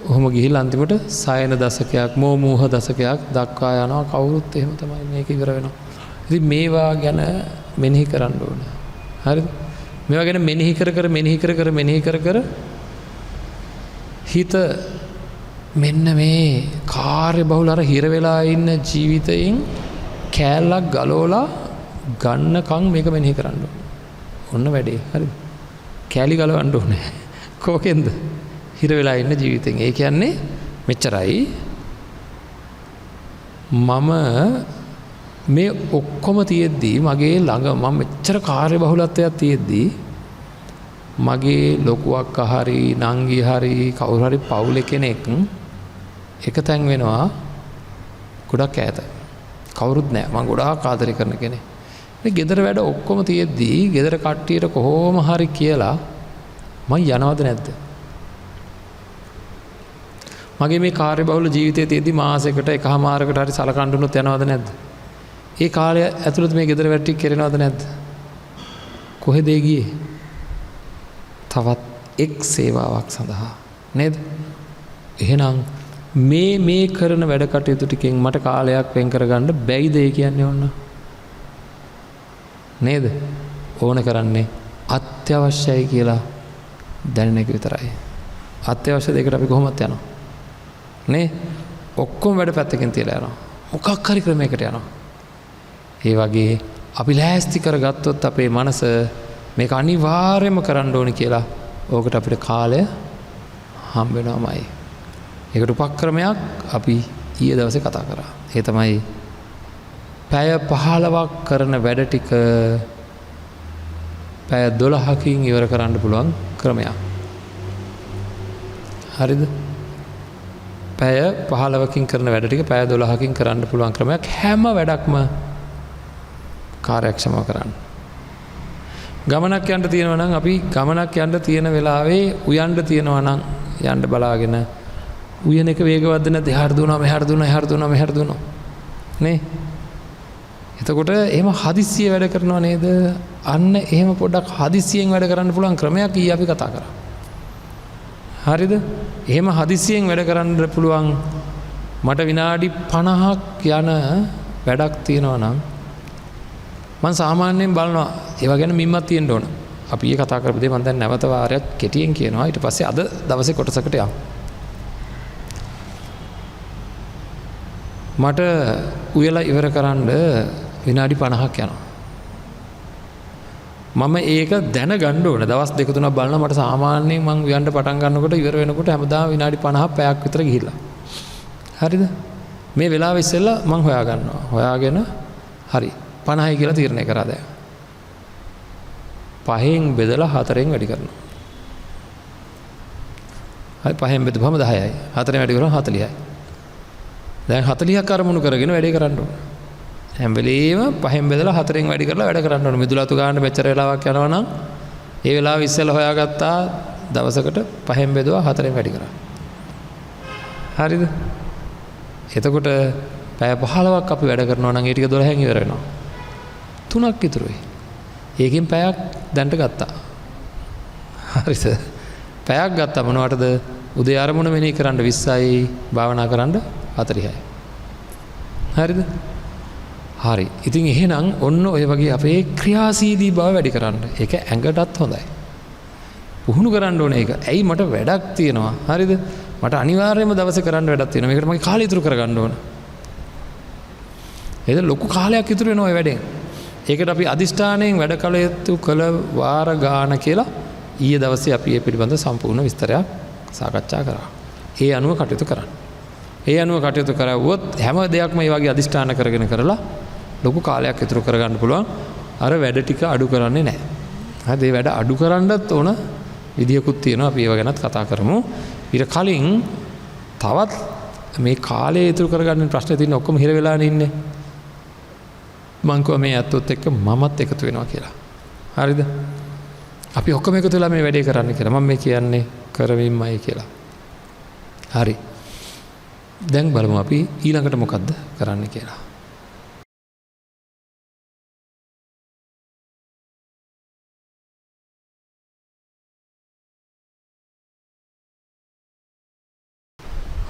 ඔහොම ගිහිල්ලා අන්තිමට සයන දශකයක්, මෝමෝහ දශකයක් දක්වා යනවා. කවුරුත් එහෙම තමයි මේක ඉවර වෙනවා. ඉතින් මේවා ගැන මෙනෙහි කරන්න ඕන. හරිද? මේවා ගැන මෙනෙහි කර කර මෙනෙහි කර කර මෙනෙහි කර කර හිත මෙන්න මේ කාර්ය බහුල අර හිර වෙලා ඉන්න ජීවිතයෙන් කෑල්ලක් ගලවලා ගන්නකම් මේක මෙනෙහි කරන්න ඕන. ඔන්න වැඩේ. හරිද? කෑලි ගලවන්න ඕනේ. කෝකෙන්ද? හිර වෙලා ඉන්න ජීවිතෙන්. ඒ කියන්නේ මෙච්චරයි. මම මේ ඔක්කොම තියෙද්දි මගේ ළඟ මම මෙච්චර කාර්ය බහුලත්වයක් තියෙද්දි මගේ ලොකු අක්කා හරි නංගි හරි කවුරු හරි පවුලේ කෙනෙක් එක තැන් වෙනවා ගොඩක් ඈත. කවුරුත් නෑ. මං ගොඩාක් ආදරය කරන කෙනෙක්. මේ ගෙදර වැඩ ඔක්කොම තියෙද්දි ගෙදර කට්ටියට කොහොම හරි කියලා මං යනවද නැද්ද? මගේ මේ කාර්යබහුල ජීවිතයේ තියෙද්දි මාසෙකට එකහමාරකට හරි සලකන්න උනොත් යනවද නැද්ද? ඒ කාලය ඇතුළත මේ ගෙදර වැඩ ටික කෙරෙනවද නැද්ද? කොහෙද ඒ ගියේ? තවත් එක් සේවාවක් සඳහා නේද? එහෙනම් මේ මේ කරන වැඩ කටයුතු ටිකෙන් මට කාලයක් වෙන් කරගන්න බැයිද ඒ කියන්නේ ඔන්න? නේද? ඕන කරන්නේ අත්‍යවශ්‍යයි කියලා දැනෙන එක විතරයි. අත්‍යවශ්‍ය දෙයකට අපි කොහොමද යනවා? නේ? ඔක්කොම වැඩ පැත්තකින් තියලා යනවා. මොකක් හරි ක්‍රමයකට යනවා. ඒ වගේ අපි ලෑස්ති කරගත්තොත් අපේ මනස මේක අනිවාර්යයෙන්ම කරන්න ඕනි කියලා ඕකට අපිට කාලය හම්බ වෙනවමයි. ඒකට උපක්‍රමයක් අපි ඊයේ දවසේ කතා කරා. ඒ තමයි පැය 15ක් කරන වැඩ ටික පැය 12කින් ඉවර කරන්න පුළුවන් ක්‍රමයක්. හරිද? පැය 15කින් කරන වැඩ ටික පැය 12කින් කරන්න පුළුවන් ක්‍රමයක්. හැම වැඩක්ම කාර්යක්ෂමව කරන්න. ගමනක් යන්න තියෙනවා නම් අපි ගමනක් යන්න තියෙන වෙලාවේ උයන්න තියෙනවා නම් යන්න බලාගෙන උයන එක වේගවත්ද නැද්ද? එහාට දුවනවා මෙහාට දුවනවා එහාට දුවනවා මෙහාට දුවනවා නේ? එතකොට එහෙම හදිස්සිය වැඩ කරනවා නේද? අන්න එහෙම පොඩ්ඩක් හදිස්සියෙන් වැඩ කරන්න පුළුවන් ක්‍රමයක් ඊයේ අපි කතා කරා. හරිද? එහෙම හදිස්සියෙන් වැඩ කරන්න පුළුවන් මට විනාඩි 50ක් යන වැඩක් තියෙනවා නම් මං සාමාන්‍යයෙන් බලනවා ඒවා ගැන මිම්මක් තියෙන්න ඕන. අපි ඊයේ කතා කරපු දේ මං දැන් නැවත වාරයක් කෙටියෙන් කියනවා. ඊට පස්සේ අද දවසේ කොටසකට යමු. මට උයලා ඉවර කරන්න විනාඩි 50ක් යනවා. මම ඒක දැනගන්න ඕන. දවස් දෙක තුනක් බලනවා මට සාමාන්‍යයෙන් මං උයන්න පටන් ගන්නකොට ඉවර වෙනකොට හැමදාම විනාඩි 50ක් පැයක් විතර ගිහිල්ලා. හරිද? මේ වෙලාව ඉස්සෙල්ලා මං හොයා ගන්නවා. හොයාගෙන හරි 50යි කියලා තීරණය කරා දැන්. 5න් බෙදලා 4න් වැඩි කරනවා. හරි 5න් බෙදුවම 10යි. 4න් වැඩි කරාම 40යි. දැන් 40ක් අරමුණු කරගෙන වැඩේ කරන්න ඕන. හැම වෙලේම 5න් බෙදලා 4න් වැඩි කරලා වැඩ කරන්න ඕන. මිදුල අතු ගන්න මෙච්චර වෙලාවක් යනවා නම් ඒ වෙලාව ඉස්සෙල්ලා හොයාගත්තා දවසකට 5න් බෙදුවා 4න් වැඩි කරා. හරිද? එතකොට පැය 15ක් අපි වැඩ කරනවා නම් ඒ ටික 12න් ඉවර වෙනවා. 3ක් ඉතුරුයි. ඒකෙන් පැයක් දැන්ට ගත්තා. හරිද? පැයක් ගත්තා මොනවටද? උදේ අරමුණ මෙනෙහි කරන්න 20යි, භාවනා කරන්න 40යි. හරිද? හරි. ඉතින් එහෙනම් ඔන්න ඔය වගේ අපේ ක්‍රියාශීලී බව වැඩි කරන්න. ඒක ඇඟටත් හොඳයි. පුහුණු කරන්න ඕනේ ඒක. ඇයි මට වැඩක් තියෙනවා. හරිද? මට අනිවාර්යයෙන්ම දවසේ කරන්න වැඩක් තියෙනවා. මේකට මගේ කාලය ඉතුරු කරගන්න ඕන. ඒක ලොකු කාලයක් ඉතුරු වෙනවා ඔය වැඩෙන්. ඒකට අපි අදිෂ්ඨානයෙන් වැඩ කළ යුතු කළ වාර ගාන කියලා ඊයේ දවසේ අපි මේ පිළිබඳ සම්පූර්ණ විස්තරයක් සාකච්ඡා කරා. ඒ අනුව කටයුතු කරන්න. ඒ අනුව කටයුතු කරවුවොත් හැම දෙයක්ම මේ වගේ අදිෂ්ඨාන කරගෙන කරලා ලොකු කාලයක් ඉතුරු කරගන්න පුළුවන්. අර වැඩ ටික අඩු කරන්නේ නැහැ. හරි, ඒ වැඩ අඩු කරන්නත් ඕන විදියකුත් තියෙනවා. අපි ඒව ගැනත් කතා කරමු. ඊට කලින් තවත් මේ කාලය ඉතුරු කරගන්න ප්‍රශ්නේ තියෙන ඔක්කොම හිර වෙලානේ ඉන්නේ. මං කිව්වා මේ ඇත්තොත් එක්ක මමත් එකතු වෙනවා කියලා. හරිද? අපි ඔක්කොම එකතු වෙලා මේ වැඩේ කරන්න කියලා. මම මේ කියන්නේ කරමින්මයි කියලා. හරි. දැන් බලමු අපි ඊළඟට මොකද්ද කරන්න කියලා.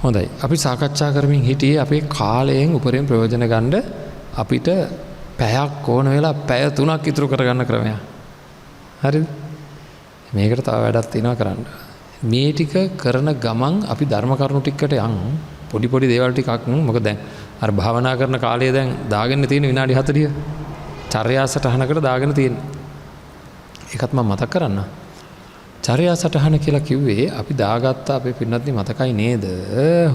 හොඳයි. අපි සාකච්ඡා කරමින් හිටියේ අපේ කාලයෙන් උපරිම ප්‍රයෝජන ගන්න අපිට පැයක් ඕන වෙලා පැය 3ක් ඉතුරු කරගන්න ක්‍රමයක්. හරිද? මේකට තව වැඩක් තියෙනවා කරන්න. මේ ටික කරන ගමන් අපි ධර්ම කරුණු ටිකට යන් පොඩි පොඩි දේවල් ටිකක්. මොකද දැන් අර භාවනා කරන කාලය දැන් දාගෙන තියෙන විනාඩි 40 චර්යා සටහනකට දාගෙන තියෙන. ඒකත් මම මතක් කරන්න. චර්යා සටහන කියලා කිව්වේ අපි දාගත්ත අපේ පින්නත්නි මතකයි නේද?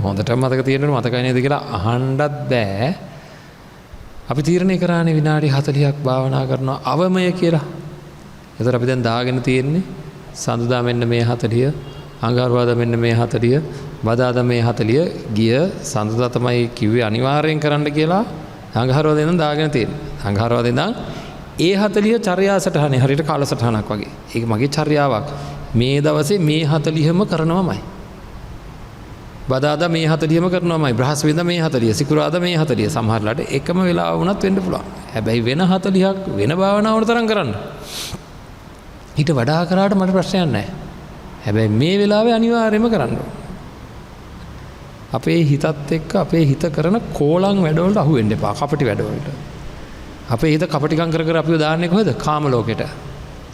හොඳටම මතක තියෙනවනේ මතකයි නේද කියලා අහන්නත් බෑ. අපි තීරණය කරානේ විනාඩි 40ක් භාවනා කරනවා අවමය කියලා. එතකොට අපි දැන් දාගෙන තියෙන්නේ සඳුදා මෙන්න මේ 40, අඟහරුවාදා මෙන්න මේ 40, බදාදා මේ 40. ගිය සඳුදා තමයි කිව්වේ අනිවාර්යෙන් කරන්න කියලා. අඟහරුවාදා ඉඳන් දාගෙන තියෙන්නේ. අඟහරුවාදා ඉඳන් ඒ 40 චර්යා සටහනේ හරියට කාල සටහනක් වගේ. ඒක මගේ චර්යාවක්. මේ දවසේ මේ 40ම කරනවමයි. බදාදා මේ 40ම කරනවමයි. බ්‍රහස්පතින්දා මේ 40, සිකුරාදා මේ 40. සමහර වෙලාවට එකම වෙලාව වුණත් වෙන්න පුළුවන්. හැබැයි වෙන 40ක් වෙන භාවනාව වුණ තරම් කරන්න. ඊට වඩා කරාට මට ප්‍රශ්නයක් නැහැ. හැබැයි මේ වෙලාවේ අනිවාර්යයෙන්ම කරන්න ඕන. අපේ හිතත් එක්ක අපේ හිත කරන කෝලං වැඩවලට අහු වෙන්න එපා. කපටි වැඩවලට. අපේ හිත කපටිකම් කර කර අපිව දාන්නේ කොහෙද? කාම ලෝකෙට.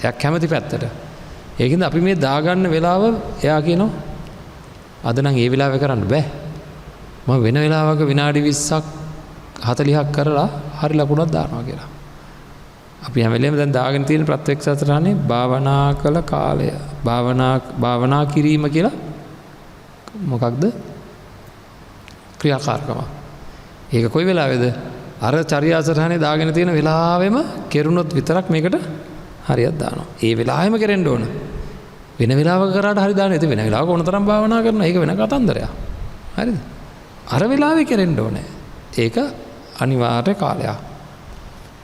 එයා කැමති පැත්තට. ඒකින්ද අපි මේ දාගන්න වෙලාව එයා කියනවා අද නම් ඒ වෙලාවේ කරන්න බෑ. මම වෙන වෙලාවක විනාඩි 20ක් 40ක් කරලා හරි ලකුණක් දානවා කියලා. අපි හැම වෙලේම දැන් දාගෙන තියෙන ප්‍රත්‍යක්ෂ සතරහනේ භාවනා කළ කාලය, භාවනා කිරීම කියලා මොකක්ද? ක්‍රියාකාරකම. ඒක කොයි වෙලාවේද? අර චර්යා සටහනේ දාගෙන තියෙන වෙලාවෙම කෙරුණොත් විතරක් මේකට හරියක් දානවා. ඒ වෙලාවෙම කෙරෙන්න ඕන. වෙන වෙලාවක කරාට හරි දාන්නේ. ඉතින් වෙන වෙලාවක ඕන තරම් භාවනා කරනවා. ඒක වෙන කතන්දරයක්. හරිද? අර වෙලාවේ කෙරෙන්න ඕනේ. ඒක අනිවාර්ය කාලයක්.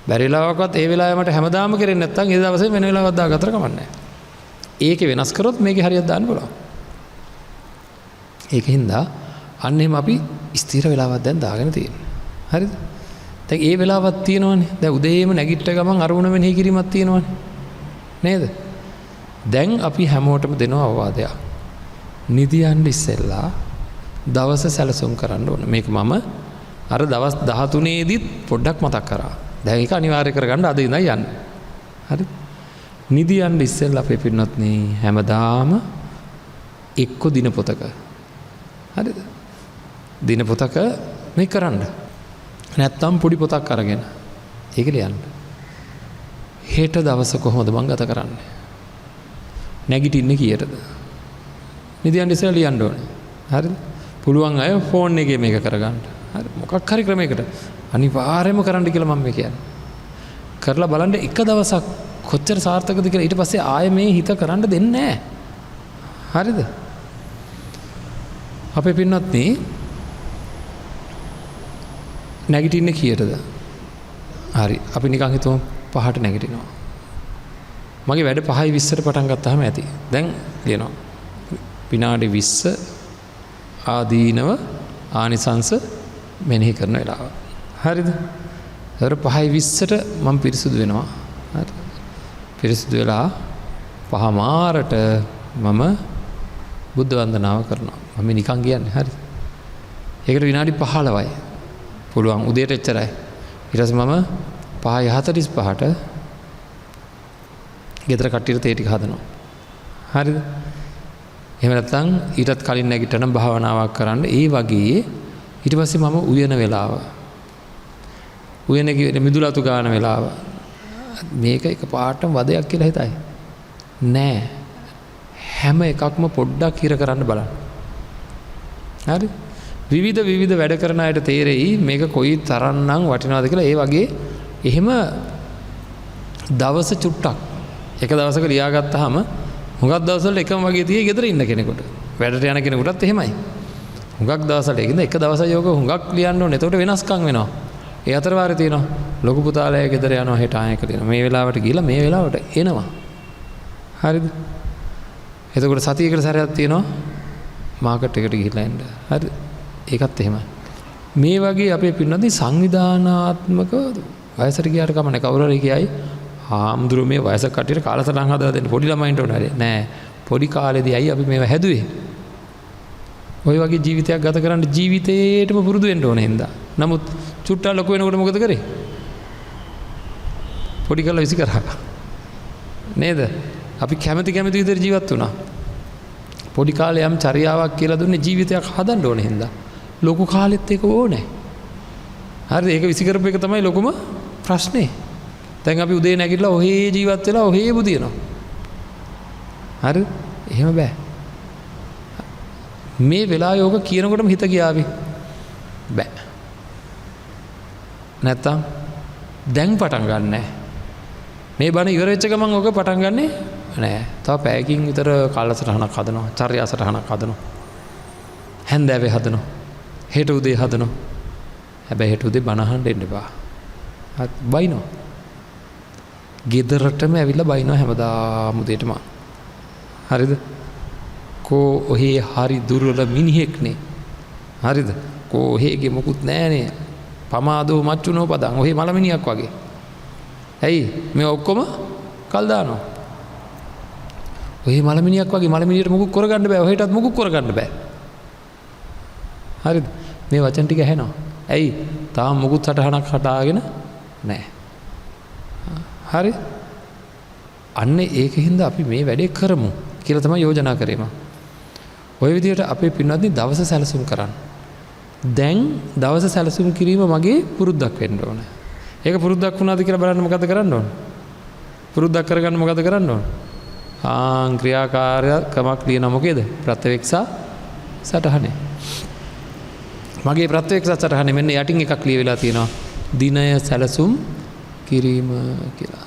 බැරි වෙලාවකවත් ඒ වෙලාවේ මට හැමදාම කෙරෙන්නේ නැත්නම් ඒ දවසේ වෙන වෙලාවක් දාගත්තට කමක් නැහැ. ඒකේ වෙනස් කරොත් මේකේ හරියක් දාන්න පුළුවන්. ඒකින්ද අන්න එහෙම අපි ස්ථිර වෙලාවක් දැන් දාගෙන තියෙනවා. හරිද? දැන් ඒ වෙලාවක් තියෙනවනේ. දැන් උදේම නැගිට ගමන් අරමුණ මෙනෙහි කිරීමක් තියෙනවනේ. නේද? දැන් අපි හැමෝටම දෙනවා අවවාදයක්. නිදියන්න ඉස්සෙල්ලා දවස සැලසුම් කරන්න ඕන. මේක මම අර දවස් 13 දිත් පොඩ්ඩක් මතක් කරා. දැන් ඒක අනිවාර්ය කරගන්න අද ඉඳන් යන්න. හරි? නිදියන්න ඉස්සෙල්ලා අපේ පින්වත්නි හැමදාම එක්ක දින පොතක. හරිද? දින පොතක මේ කරන්න. නැත්තම් පොඩි පොතක් අරගෙන ඒක ලියන්න. හෙට දවස කොහොමද මං ගත කරන්නේ? නැගිටින්නේ කීයටද? නිදියන්න ඉස්සෙල්ලා ලියන්න ඕනේ. හරිද? පුළුවන් අය ෆෝන් එකේ මේක කරගන්න. හරි, මොකක් හරි ක්‍රමයකට අනිවාර්යයෙන්ම කරන්න කියලා මම මේ කියන්නේ. කරලා බලන්න එක දවසක් කොච්චර සාර්ථකද කියලා. ඊට පස්සේ ආයෙ මේ හිත කරන්න දෙන්නේ නැහැ. හරිද? අපේ පින්වත්නි නැගිටින්නේ කීයටද? හරි, අපි නිකන් හිතමු 5ට නැගිටිනවා. මගේ වැඩ 5:20ට පටන් ගත්තාම ඇති. දැන් ලියනවා. විනාඩි 20 ආදීනව ආනිසංස මෙනෙහි කරන වෙලාව. හරිද? ඒතර 5:20ට මම පිරිසුදු වෙනවා. හරි. පිරිසුදු වෙලා 5:15ට මම බුද්ධ වන්දනාව කරනවා. මම නිකන් කියන්නේ හරි. ඒකට විනාඩි 15යි. පුළුවන් උදේට එච්චරයි. ඊට පස්සේ මම 5:45ට ගෙදර කට්ටියට තේ ටික හදනවා. හරිද? එහෙම නැත්නම් ඊටත් කලින් නැගිටලා නම් භාවනාවක් කරන්න. ඒ වගේ ඊට පස්සේ මම උයන වෙලාව. උයන කියන්නේ මිදුලතු ගන්න වෙලාව. මේක එක පාටම වදයක් කියලා හිතයි. නෑ. හැම එකක්ම පොඩ්ඩක් හිර කරන්න බලන්න. හරි? විවිධ විවිධ වැඩ කරන අයට තේරෙයි මේක කොයි තරම්නම් වටිනවද කියලා. ඒ වගේ එහෙම දවස චුට්ටක් එක දවසක ලියාගත්තාම හුඟක් දවස්වල එකම වගේ තියෙයි ගෙදර ඉන්න කෙනෙකුට. වැඩට යන කෙනෙකුටත් එහෙමයි. හුඟක් දවස්වල ඒකින්ද එක දවසයි යෝග හුඟක් ලියන්න ඕනේ. එතකොට වෙනස්කම් වෙනවා. ඒ අතර වාරේ තියෙනවා ලොකු පුතාලා ගෙදර යනවා හෙට ආයෙක තියෙනවා. මේ වෙලාවට ගිහලා මේ වෙලාවට එනවා. හරිද? එතකොට සතියකට සැරයක් තියෙනවා මාකට් එකට ගිහිල්ලා එන්න. හරිද? ඒකත් එහෙමයි. මේ වගේ අපේ පින්නදී සංවිධානාත්මක වයසට ගියාට කමන්නේ කවුරු හරි කියයි හාමුදුරුවෝ මේ වයසක කට්ටියට කාලසටහන් හදලා දෙන්න පොඩි ළමයින්ට ඕන හරි නෑ. පොඩි කාලේදී ඇයි අපි මේවා හැදුවේ? ඔය වගේ ජීවිතයක් ගත කරන්න ජීවිතේටම පුරුදු වෙන්න ඕන හින්දා. නමුත් චුට්ටක් ලොකු වෙනකොට මොකද කරේ? පොඩි කරලා විසි කරා. නේද? අපි කැමති කැමති විදිහට ජීවත් වුණා. පොඩි කාලේ යම් චර්යාවක් කියලා දුන්නේ ජීවිතයක් හදන්න ඕන හින්දා. ලොකු කාලෙත් ඒක ඕනේ. හරිද? ඒක විසි කරපු එක තමයි ලොකුම ප්‍රශ්නේ. දැන් අපි උදේ නැගිටලා ඔහේ ජීවත් වෙලා ඔහේ බුදිනවා. හරිද? එහෙම බෑ. මේ වෙලාවේ ඕක කියනකොටම හිත ගියාවි. බෑ. නැත්තම් දැන් පටන් ගන්නෑ. මේ බණ ඉවර වෙච්ච ගමන් ඕක පටන් ගන්නෙ නෑ. තව පැයකින් විතර කාලසටහනක් හදනවා, චර්යා සටහනක් හදනවා. හැන්දෑවේ හදනවා. හෙට උදේ හදනවා. හැබැයි හෙට උදේ බණ අහන්න එන්න එපා. හරි බයිනවා. ගෙදරටම ඇවිල්ලා බයිනවා හැමදාම උදේටම. හරිද? කෝ ඔහේ හරි දුර්වල මිනිහෙක්නේ. හරිද? කෝ ඔහේගේ මොකුත් නෑනේ. පමාදෝ මච්චුනෝ පදං. ඔහේ මලමිනියක් වගේ. ඇයි මේ ඔක්කොම කල් දානවා. ඔහේ මලමිනියක් වගේ මලමිනියට මොකුත් කරගන්න බෑ. ඔහෙටත් මොකුත් කරගන්න බෑ. හරිද? මේ වචන ටික ඇහෙනවා. ඇයි? තාම මොකුත් සටහනක් හදාගෙන නෑ. හරි? අන්න ඒකින්ද අපි මේ වැඩේ කරමු කියලා තමයි යෝජනා කරේ මම. ඔය විදිහට අපේ පින්වත්නි දවස සැලසුම් කරන්න. දැන් දවස සැලසුම් කිරීම මගේ පුරුද්දක් වෙන්න ඕන. ඒක පුරුද්දක් වුණාද කියලා බලන්න මොකද කරන්න ඕන? පුරුද්දක් කරගන්න මොකද කරන්න ඕන? ආන් ක්‍රියාකාරකමක් ලියන මොකේද? ප්‍රත්‍යවේක්ෂා සටහනේ. මගේ ප්‍රත්‍යවේක්ෂා සටහනේ මෙන්න යටින් එකක් ලියවිලා තියෙනවා. දිනය සැලසුම් කිරීම කියලා.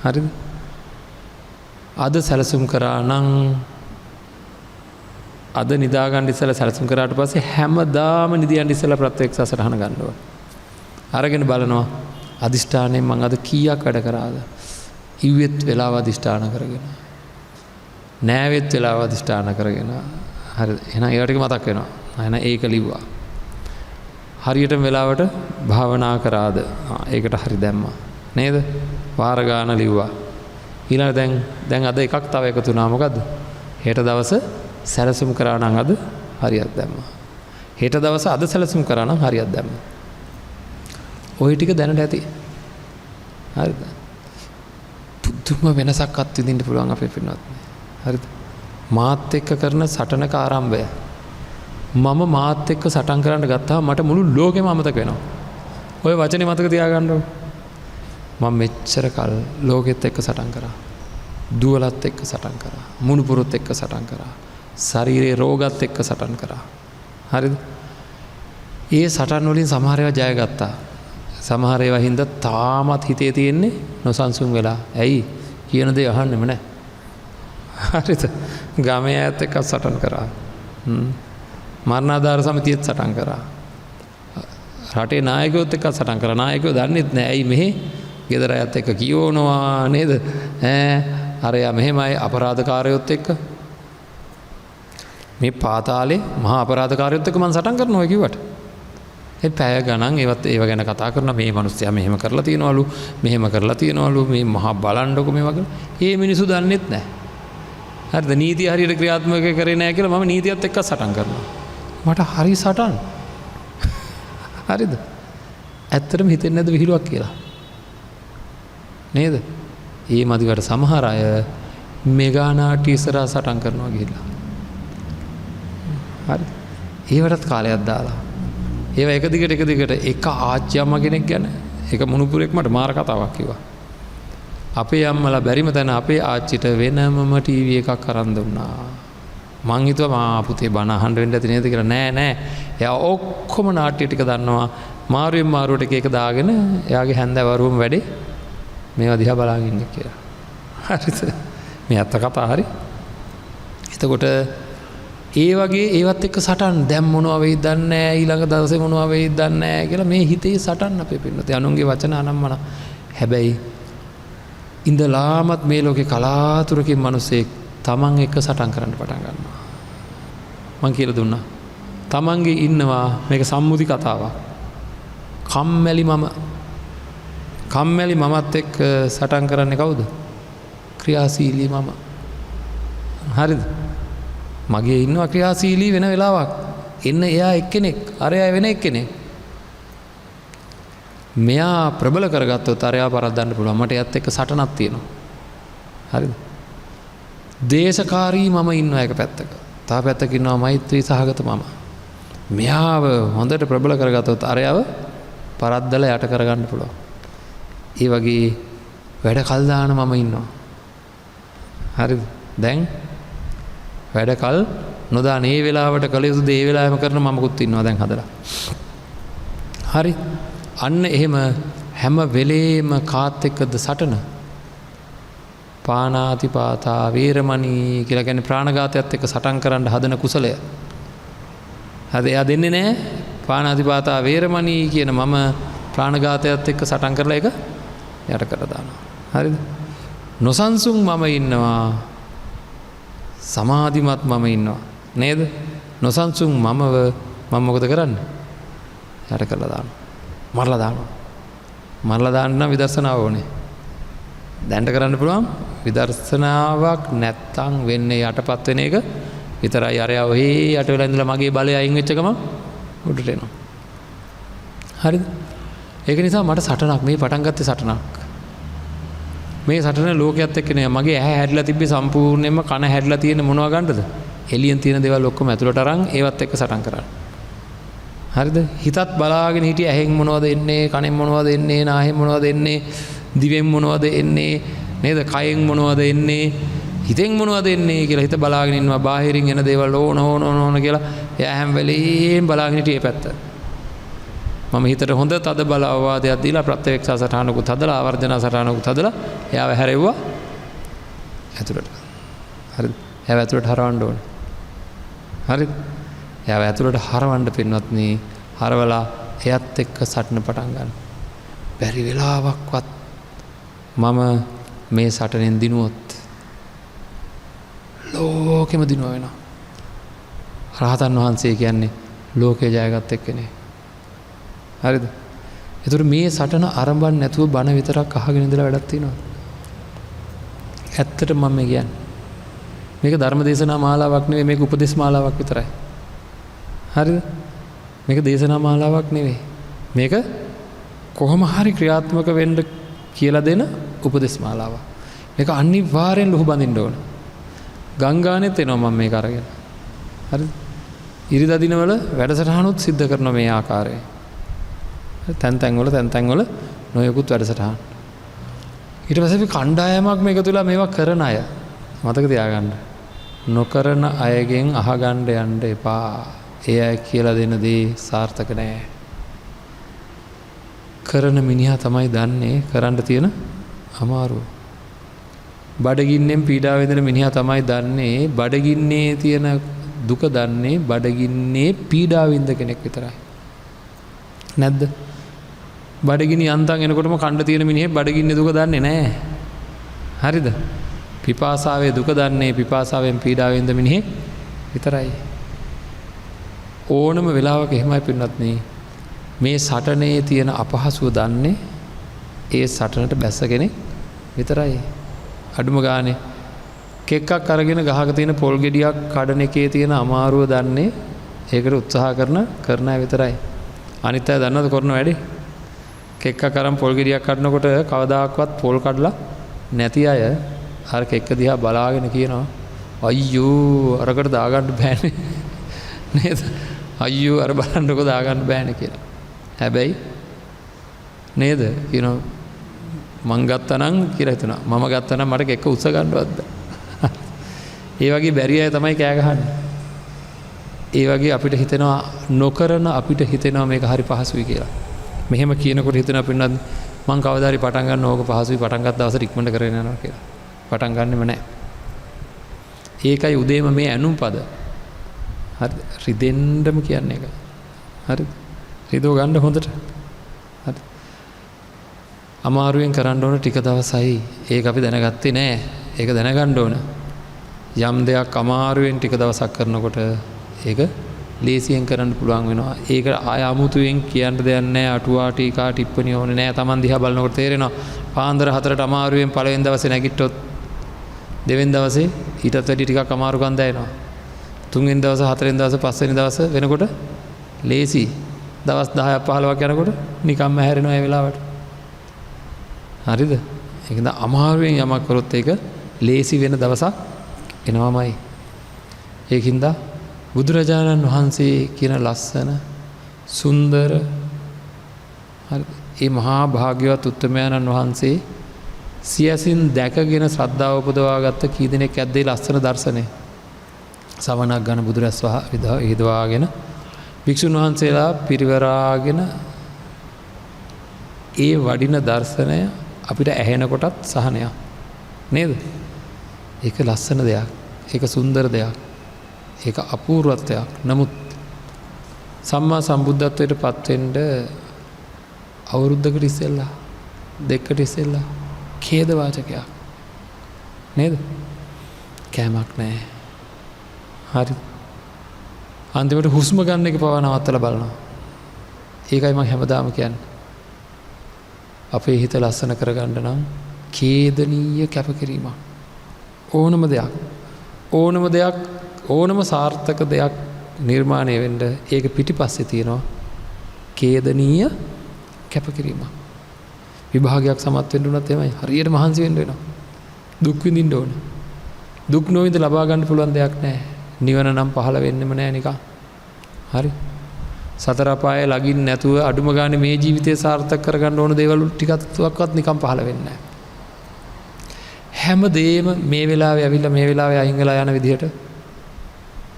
හරිද? අද සැලසුම් කරා නම් අද නිදා ගන්න ඉස්සෙල්ලා සැලසුම් කරාට පස්සේ හැමදාම නිදියන් ඉස්සෙල්ලා ප්‍රත්‍යක්ෂ සටහන ගන්න ඕන. අරගෙන බලනවා අදිෂ්ඨානයෙන් මං අද කීයක් වැඩ කරාද? ඉව්වෙත් වෙලාව අදිෂ්ඨාන කරගෙන. නෑවෙත් වෙලාව අදිෂ්ඨාන කරගෙන. හරිද? එහෙනම් ඒවා ටික මතක් වෙනවා. එහෙනම් ඒක ලිව්වා. හරියටම වෙලාවට භාවනා කරාද? ඒකට හරි දැම්මා. නේද? වාර ගාන ලිව්වා. ඊළඟ දැන් අද එකක් තව එකතු වුණා. මොකද්ද? හෙට දවස සැලසුම් කරා නම් අද හරියක් දැම්මා. හෙට දවස අද සැලසුම් කරා නම් හරියක් දැම්මා. ඔය ටික දැනට ඇති. හරිද? පුදුම වෙනසක් අත්විඳින්න පුළුවන් අපේ පින්වත්නි. හරිද? මාත් එක්ක කරන සටනක ආරම්භය. මම මාත් එක්ක සටන් කරන්න ගත්තාම මට මුළු ලෝකෙම අමතක වෙනවා. ඔය වචනේ මතක තියාගන්න ඕන. මම මෙච්චර කල් ලෝකෙත් එක්ක සටන් කරා. දුවලත් එක්ක සටන් කරා. මුණුපුරුත් එක්ක සටන් කරා. ශරීරයේ රෝගත් එක්ක සටන් කරා. හරිද? ඒ සටන් වලින් සමහර ඒවා ජයගත්තා. සමහර ඒවා හින්දා තාමත් හිතේ තියෙන්නේ නොසන්සුන් වෙලා. ඇයි? කියන දේ අහන්නෙම නෑ. හරිද? ගමේ අයත් එක්ක සටන් කරා. මරණාධාර සමිතියෙත් සටන් කරා. රටේ නායකයොත් එක්ක සටන් කරා. නායකයෝ දන්නෙත් නෑ ඇයි මෙහෙ ගෙදර අයත් එක්ක කියවනවා නේද? ඈ අරයා මෙහෙමයි අපරාධකාරයොත් එක්ක මේ පාතාලේ මහා අපරාධකාරයොත් එක්ක මං සටන් කරනවා ඔය කිව්වට. ඒ පැය ගණන් ඒවත් ඒව ගැන කතා කරනවා. මේ මිනිස්සයා මෙහෙම කරලා තියනවලු, මෙහෙම කරලා තියනවලු, මේ මහා බලන්නකො මේ වගේ. ඒ මිනිස්සු දන්නෙත් නැහැ. හරිද? නීතිය හරියට ක්‍රියාත්මක කරේ නැහැ කියලා මම නීතියත් එක්ක සටන් කරනවා. මට හරි සටන්. හරිද? ඇත්තටම හිතෙන්නේ නැද්ද විහිළුවක් කියලා? නේද? ඒ මදිවට සමහර අය මෙගා නාට්‍ය ඉස්සරහා සටන් කරනවා ගිහිල්ලා. හරිද? ඒවටත් කාලයක් දාලා. ඒවා එක දිගට එක දිගට එක ආච්චි අම්මා කෙනෙක් ගැන එක මුණුපුරෙක් මට මාර කතාවක් කිව්වා. අපේ අම්මලා බැරිම තැන අපේ ආච්චිට වෙනමම ටීවී එකක් අරන් දුන්නා. මං හිතුවා මා පුතේ බණ අහන්න වෙන්න ඇති නේද කියලා. නෑ නෑ. එයා ඔක්කොම නාට්‍ය ටික දන්නවා. මාරුවෙන් මාරුවට එක එක දාගෙන එයාගේ හැන්දෑවරුවම වැඩේ මේවා දිහා බලාගෙන ඉන්නේ කියලා. හරිද? මේ ඇත්ත කතා හරි. එතකොට ඒ වගේ ඒවත් එක්ක සටන් දැන් මොනවා වෙයිද දන්නේ නෑ, ඊළඟ දවසේ මොනවා වෙයිද දන්නේ නෑ කියලා මේ හිතේ සටන් අපේ පින්නතේ අනුන්ගේ වචන අනම්මන. හැබැයි ඉඳලාමත් මේ ලෝකේ කලාතුරකින් මිනිස්සෙක් තමන් එක්ක සටන් කරන්න පටන් ගන්නවා. මං කියලා දුන්නා. තමන්ගේ ඉන්නවා මේක සම්මුති කතාවක්. කම්මැලි මම. කම්මැලි මමත් එක්ක සටන් කරන්නේ කවුද? ක්‍රියාශීලී මම. හරිද? මගේ ඉන්නවා ක්‍රියාශීලී වෙන වෙලාවක්. එන්න එයා එක්කෙනෙක්, අරයා වෙන එක්කෙනෙක්. මෙයා ප්‍රබල කරගත්තොත් අරයා පරද්දන්න පුළුවන්. මට එයත් එක්ක සටනක් තියෙනවා. හරිද? දේශකාරී මම ඉන්නවා එක පැත්තක. තව පැත්තක ඉන්නවා මෛත්‍රී සහගත මම. මෙයාව හොඳට ප්‍රබල කරගත්තොත් අරයාව පරද්දලා යට කරගන්න පුළුවන්. ඒ වගේ වැඩ කල් දාන මම ඉන්නවා. හරිද? දැන් වැඩ කල් නොදාන ඒ වෙලාවට කළ යුතු දේ ඒ වෙලාවෙම කරන මමකුත් ඉන්නවා දැන් හදලා. හරි. අන්න එහෙම හැම වෙලේම කාත් එක්කද සටන? පාණාතිපාතා වේරමණී කියලා කියන්නේ ප්‍රාණඝාතයත් එක්ක සටන් කරන්න හදන කුසලය. හරි, එයා දෙන්නේ නෑ. පාණාතිපාතා වේරමණී කියන මම ප්‍රාණඝාතයත් එක්ක සටන් කරලා ඒක යට කරලා දානවා. හරිද? නොසන්සුන් මම ඉන්නවා, සමාධිමත් මම ඉන්නවා නේද? නොසන්සුන් මමව මම මොකද කරන්නේ? යට කරලා දානවා. මරලා දානවා. මරලා දාන්න නම් විදර්ශනාව ඕනේ. දැන්ට කරන්න පුළුවන් විදර්ශනාවක් නැත්තම් වෙන්නේ යටපත් වෙන එක විතරයි. අරයා ඔහේ යට වෙලා ඉඳලා මගේ බලය අයින් වෙච්ච ගමන් උඩට එනවා. හරිද? ඒක නිසා මට සටනක් මේ පටන් ගත්තේ සටනක්. මේ සටන ලෝකයේත් එක්ක නෑ. මගේ ඇහැ හැරිලා තිබ්බේ සම්පූර්ණයෙන්ම කන හැරිලා තියෙන මොනවා ගන්නද? එළියෙන් තියෙන දේවල් ඔක්කොම ඇතුළට අරන් ඒවත් එක්ක සටන් කරන්න. හරිද? හිතත් බලාගෙන හිටියේ ඇහෙන් මොනවද එන්නේ, කනෙන් මොනවද එන්නේ, නාහෙන් මොනවද එන්නේ, දිවෙන් මොනවද එන්නේ, නේද? කයෙන් මොනවද එන්නේ, හිතෙන් මොනවද එන්නේ කියලා හිත බලාගෙන ඉන්නවා. බාහිරින් එන දේවල් ඕන ඕන ඕන ඕන කියලා එයා හැම වෙලේම බලාගෙන හිටියේ පැත්ත. මම හිතට හොඳ තද බල අවවාදයක් දීලා ප්‍රත්‍යවේක්ෂා සටහනකුත් හදලා ආවර්ජන සටහනකුත් හදලා එයාව හැරෙව්වා ඇතුළට. හරිද? එයාව ඇතුළට හරවන්න ඕනේ. හරිද? එයාව ඇතුළට හරවන්න පින්වත්නි, හරවලා එයත් එක්ක සටන පටන් ගන්න. බැරි වෙලාවක්වත් මම මේ සටනෙන් දිනුවොත් ලෝකෙම දිනුව වෙනවා. රහතන් වහන්සේ කියන්නේ ලෝකේ ජයගත් එක්කෙනෙක්. හරිද? ඒතර මේ සටන අරඹන්න නැතුව බණ විතරක් අහගෙන ඉඳලා වැඩක් තියෙනවද? ඇත්තටම මම මේ කියන්නේ. මේක ධර්ම දේශනා මාලාවක් නෙවෙයි, මේක උපදේශ මාලාවක් විතරයි. හරිද? මේක දේශනා මාලාවක් නෙවෙයි. මේක කොහොම හරි ක්‍රියාත්මක වෙන්න කියලා දෙන උපදේශ මාලාවක්. මේක අනිවාර්යෙන් ලුහු බඳින්න ඕන. ගංගානෙත් එනවා මම මේක අරගෙන. හරිද? ඉරිදා දිනවල වැඩසටහනුත් සිද්ධ කරනවා මේ ආකාරයෙන්. තැන් තැන් වල තැන් තැන් වල නොයෙකුත් වැඩසටහන්. ඊට පස්සේ අපි කණ්ඩායමක් මේක තුල මේවා කරන අය මතක තියාගන්න. නොකරන අයගෙන් අහගන්න යන්න එපා. ඒ අය කියලා දෙන දේ සාර්ථක නෑ. කරන මිනිහා තමයි දන්නේ කරන්න තියෙන අමාරුව. බඩගින්නෙන් පීඩාව විඳින මිනිහා තමයි දන්නේ බඩගින්නේ තියෙන දුක දන්නේ බඩගින්නේ පීඩාව විඳ කෙනෙක් විතරයි. නැද්ද? බඩගිනි යන්තම් එනකොටම කණ්ඩ තියෙන මිනිහෙක් බඩගින්නේ දුක දන්නේ නැහැ. හරිද? පිපාසාවේ දුක දන්නේ පිපාසාවෙන් පීඩාවෙන් ඉඳ මිනිහෙක් විතරයි. ඕනම වෙලාවක එහෙමයි පින්වත්නි. මේ සටනේ තියෙන අපහසුව දන්නේ ඒ සටනට බැස්ස කෙනෙක් විතරයි. අඩුම ගානේ කෙක්කක් අරගෙන ගහක තියෙන පොල් ගෙඩියක් කඩන එකේ තියෙන අමාරුව දන්නේ ඒකට උත්සාහ කරන කරන අය විතරයි. අනිත් අය දන්නවද කරන වැඩේ? කෙක්කක් අරන් පොල් ගෙඩියක් කඩනකොට කවදාකවත් පොල් කඩලා නැති අය අර කෙක්ක දිහා බලාගෙන කියනවා අයියෝ අරකට දාගන්න බෑනේ නේද? අයියෝ අර බලන්නකෝ දාගන්න බෑනේ කියලා. හැබැයි නේද කියනවා මං ගත්තා නම් කියලා හිතනවා. මම ගත්තා නම් මට කෙක්ක උස්ස ගන්නවත් බෑ. ඒ වගේ බැරි අය තමයි කෑ ගහන්නේ. ඒ වගේ අපිට හිතෙනවා නොකරන අපිට හිතෙනවා මේක හරි පහසුයි කියලා. මෙහෙම කියනකොට හිතෙනවා පින්නත් මං කවදා හරි පටන් ගන්න ඕක පහසුයි පටන් ගත්ත දවසට ඉක්මනට කරගෙන යනවා කියලා. පටන් ගන්නෙම නෑ. ඒකයි උදේම මේ ඇනුම් පද. හරි රිදෙන්නම කියන්නේ ඒක. හරිද? රිදව ගන්න හොඳට. හරි. අමාරුවෙන් කරන්න ඕන ටික දවසයි. ඒක අපි දැනගත්තේ නෑ. ඒක දැනගන්න ඕන. යම් දෙයක් අමාරුවෙන් ටික දවසක් කරනකොට ඒක ලේසියෙන් කරන්න පුළුවන් වෙනවා. ඒක ආය අමුතුවෙන් කියන්න දෙයක් නෑ. අටුවා ටීකා ටිප්පණි ඕනේ නෑ. Taman දිහා බලනකොට තේරෙනවා. පාන්දර 4ට අමාරුවෙන් පළවෙනි දවසේ නැගිට්ටොත් දෙවෙනි දවසේ ඊටත් වැඩි ටිකක් අමාරුකම් දැනෙනවා. තුන්වෙනි දවස, හතරවෙනි දවස, පස්වෙනි දවස වෙනකොට ලේසි. දවස් 10ක් 15ක් යනකොට නිකම්ම හැරෙනවා ඒ වෙලාවට. හරිද? ඒකද අමාරුවෙන් යමක් කරොත් ඒක ලේසි වෙන දවසක් එනවාමයි. ඒකින්ද බුදුරජාණන් වහන්සේ කියන ලස්සන සුන්දර හරි ඒ මහා භාග්‍යවත් උත්තමයාණන් වහන්සේ සියසින් දැකගෙන ශ්‍රද්ධාව උපදවාගත්ත කී දෙනෙක් ඇද්ද ඒ ලස්සන දර්ශනය? සවනක් ගන්න බුදුරැස් විදවාගෙන භික්ෂුන් වහන්සේලා පිරිවරාගෙන ඒ වඩින දර්ශනය අපිට ඇහෙනකොටත් සහනයක් නේද? ඒක ලස්සන දෙයක්. ඒක සුන්දර දෙයක්. ඒක අපූර්වත්වයක්. නමුත් සම්මා සම්බුද්ධත්වයට පත් වෙන්න අවුරුද්දකට ඉස්සෙල්ලා දෙකකට ඉස්සෙල්ලා ඛේද වාචකයක් නේද? කෑමක් නෑ. හරි. අන්තිමට හුස්ම ගන්න එක පවා නවත්තලා බලනවා. ඒකයි මං හැමදාම කියන්නේ. අපේ හිත ලස්සන කරගන්න නම් ඛේදනීය කැපකිරීමක්. ඕනම දෙයක්. ඕනම දෙයක් ඕනම සාර්ථක දෙයක් නිර්මාණය වෙන්න ඒක පිටිපස්සේ තියෙනවා ඛේදනීය කැපකිරීමක්. විභාගයක් සමත් වෙන්න උනත් එහෙමයි. හරියට මහන්සි වෙන්න වෙනවා. දුක් විඳින්න ඕන. දුක් නොවිඳ ලබා ගන්න පුළුවන් දෙයක් නෑ. නිවන නම් පහළ වෙන්නෙම නෑ නිකන්. හරි. සතර අපාය ළඟින් නැතුව අඩුම ගානේ මේ ජීවිතය සාර්ථක කරගන්න ඕන දේවල් ටිකක්වත් නිකන් පහළ වෙන්නේ නෑ. හැම දෙයක්ම මේ වෙලාවේ ඇවිල්ලා මේ වෙලාවේ අයින් වෙලා යන විදිහට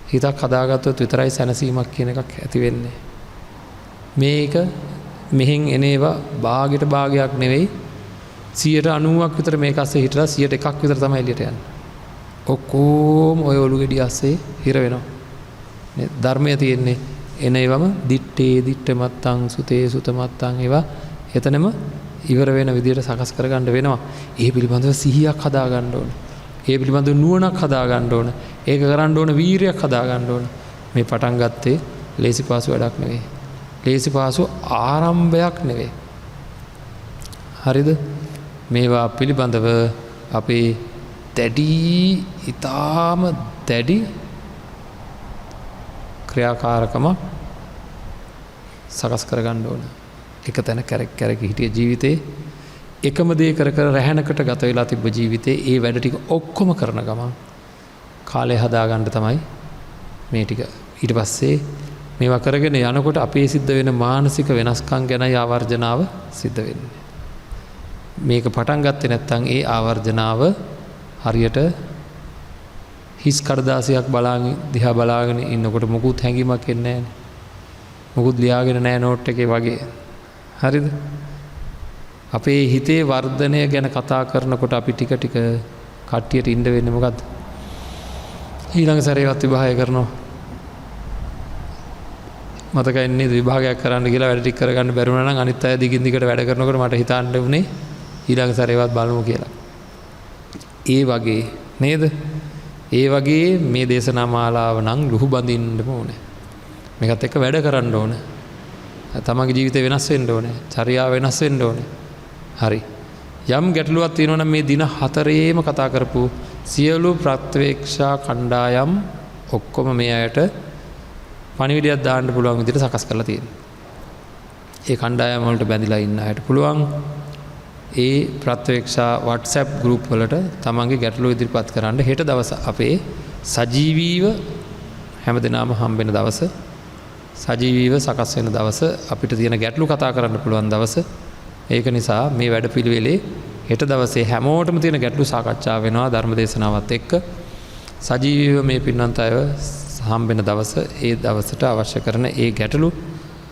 හිතක් හදාගත්තොත් විතරයි සැනසීමක් කියන එකක් ඇති වෙන්නේ. මේක මෙහෙන් එන ඒවා භාගයට භාගයක් නෙවෙයි 90% විතර මේක අස්සේ හිටලා 101ක් විතර තමයි එළියට යන්නේ. ඔක්කොම ඔය ඔලු ගෙඩිය අස්සේ හිර වෙනවා. නේ ධර්මය තියෙන්නේ එන ඒවම දිත්තේ දිත්ත මත්තං සුතේ සුත මත්තං ඒවා එතනම ඉවර වෙන විදියට සකස් කරගන්න වෙනවා. ඒ පිළිබඳව සිහියක් හදා ගන්න ඕන. ඒ පිළිබඳව නුවණක් හදා ගන්න ඕන. ඒක කරන්න ඕන වීරියක් හදා ගන්න ඕන. මේ පටන් ගත්තේ ලේසි පාසු වැඩක් නෙවෙයි. ලේසි පාසු ආරම්භයක් නෙවෙයි. හරිද? මේවා පිළිබඳව අපේ දැඩි ඊටාම දැඩි ක්‍රියාකාරකමක් සකස් කරගන්න ඕන. එක තැන කැරක් කැරක හිටිය ජීවිතේ එකම දේ කර කර රැහැනකට ගත වෙලා තිබ්බ ජීවිතේ ඒ වැඩ ටික ඔක්කොම කරන ගමන් කාලය හදාගන්න තමයි මේ ටික. ඊට පස්සේ මේවා කරගෙන යනකොට අපේ සිද්ධ වෙන මානසික වෙනස්කම් ගැනයි ආවර්ජනාව සිද්ධ වෙන්නේ. මේක පටන් ගත්තේ නැත්නම් ඒ ආවර්ජනාව හරියට හිස් කඩදාසියක් බලාගෙන දිහා බලාගෙන ඉන්නකොට මොකුත් හැඟීමක් එන්නේ නැහැනේ. මොකුත් ලියාගෙන නැහැ නෝට් එකේ වගේ. හරිද? අපේ හිතේ වර්ධනය ගැන කතා කරනකොට අපි ටික ටික කට්ටියට ඉන්න වෙන්නේ මොකද්ද? ඊළඟ සැරේවත් විභාගය කරනවා. මතකයි නේද විභාගයක් කරන්න කියලා වැඩ ටික කරගන්න බැරි වුණා නම් අනිත් අය දිගින් දිගට වැඩ කරනකොට මට හිතන්න වුණේ ඊළඟ සැරේවත් බලමු කියලා. ඒ වගේ නේද? ඒ වගේ මේ දේශනා මාලාව නම් ලුහු බඳින්නම ඕනේ. මේකත් එක්ක වැඩ කරන්න ඕනේ. තමන්ගේ ජීවිතේ වෙනස් වෙන්න ඕනේ. චර්යාව වෙනස් වෙන්න ඕනේ. හරි. යම් ගැටලුවක් තියෙනවා නම් මේ දින හතරේම කතා කරපු සියලු ප්‍රත්‍යවේක්ෂා කණ්ඩායම් ඔක්කොම මේ අයට පණිවිඩයක් දාන්න පුළුවන් විදිහට සකස් කරලා තියෙනවා. ඒ කණ්ඩායම් වලට බැඳිලා ඉන්න අයට පුළුවන් ඒ ප්‍රත්‍යවේක්ෂා WhatsApp group වලට තමන්ගේ ගැටලු ඉදිරිපත් කරන්න. හෙට දවස අපේ සජීවීව හැමදෙනාම හම්බෙන දවස, සජීවීව සකස් වෙන දවස, අපිට තියෙන ගැටලු කතා කරන්න පුළුවන් දවස. ඒක නිසා මේ වැඩපිළිවෙලේ හෙට දවසේ හැමෝටම තියෙන ගැටලු සාකච්ඡා වෙනවා ධර්ම දේශනාවත් එක්ක. සජීවීව මේ පින්වන්ත අයව හම්බෙන දවස, ඒ දවසට අවශ්‍ය කරන ඒ ගැටලු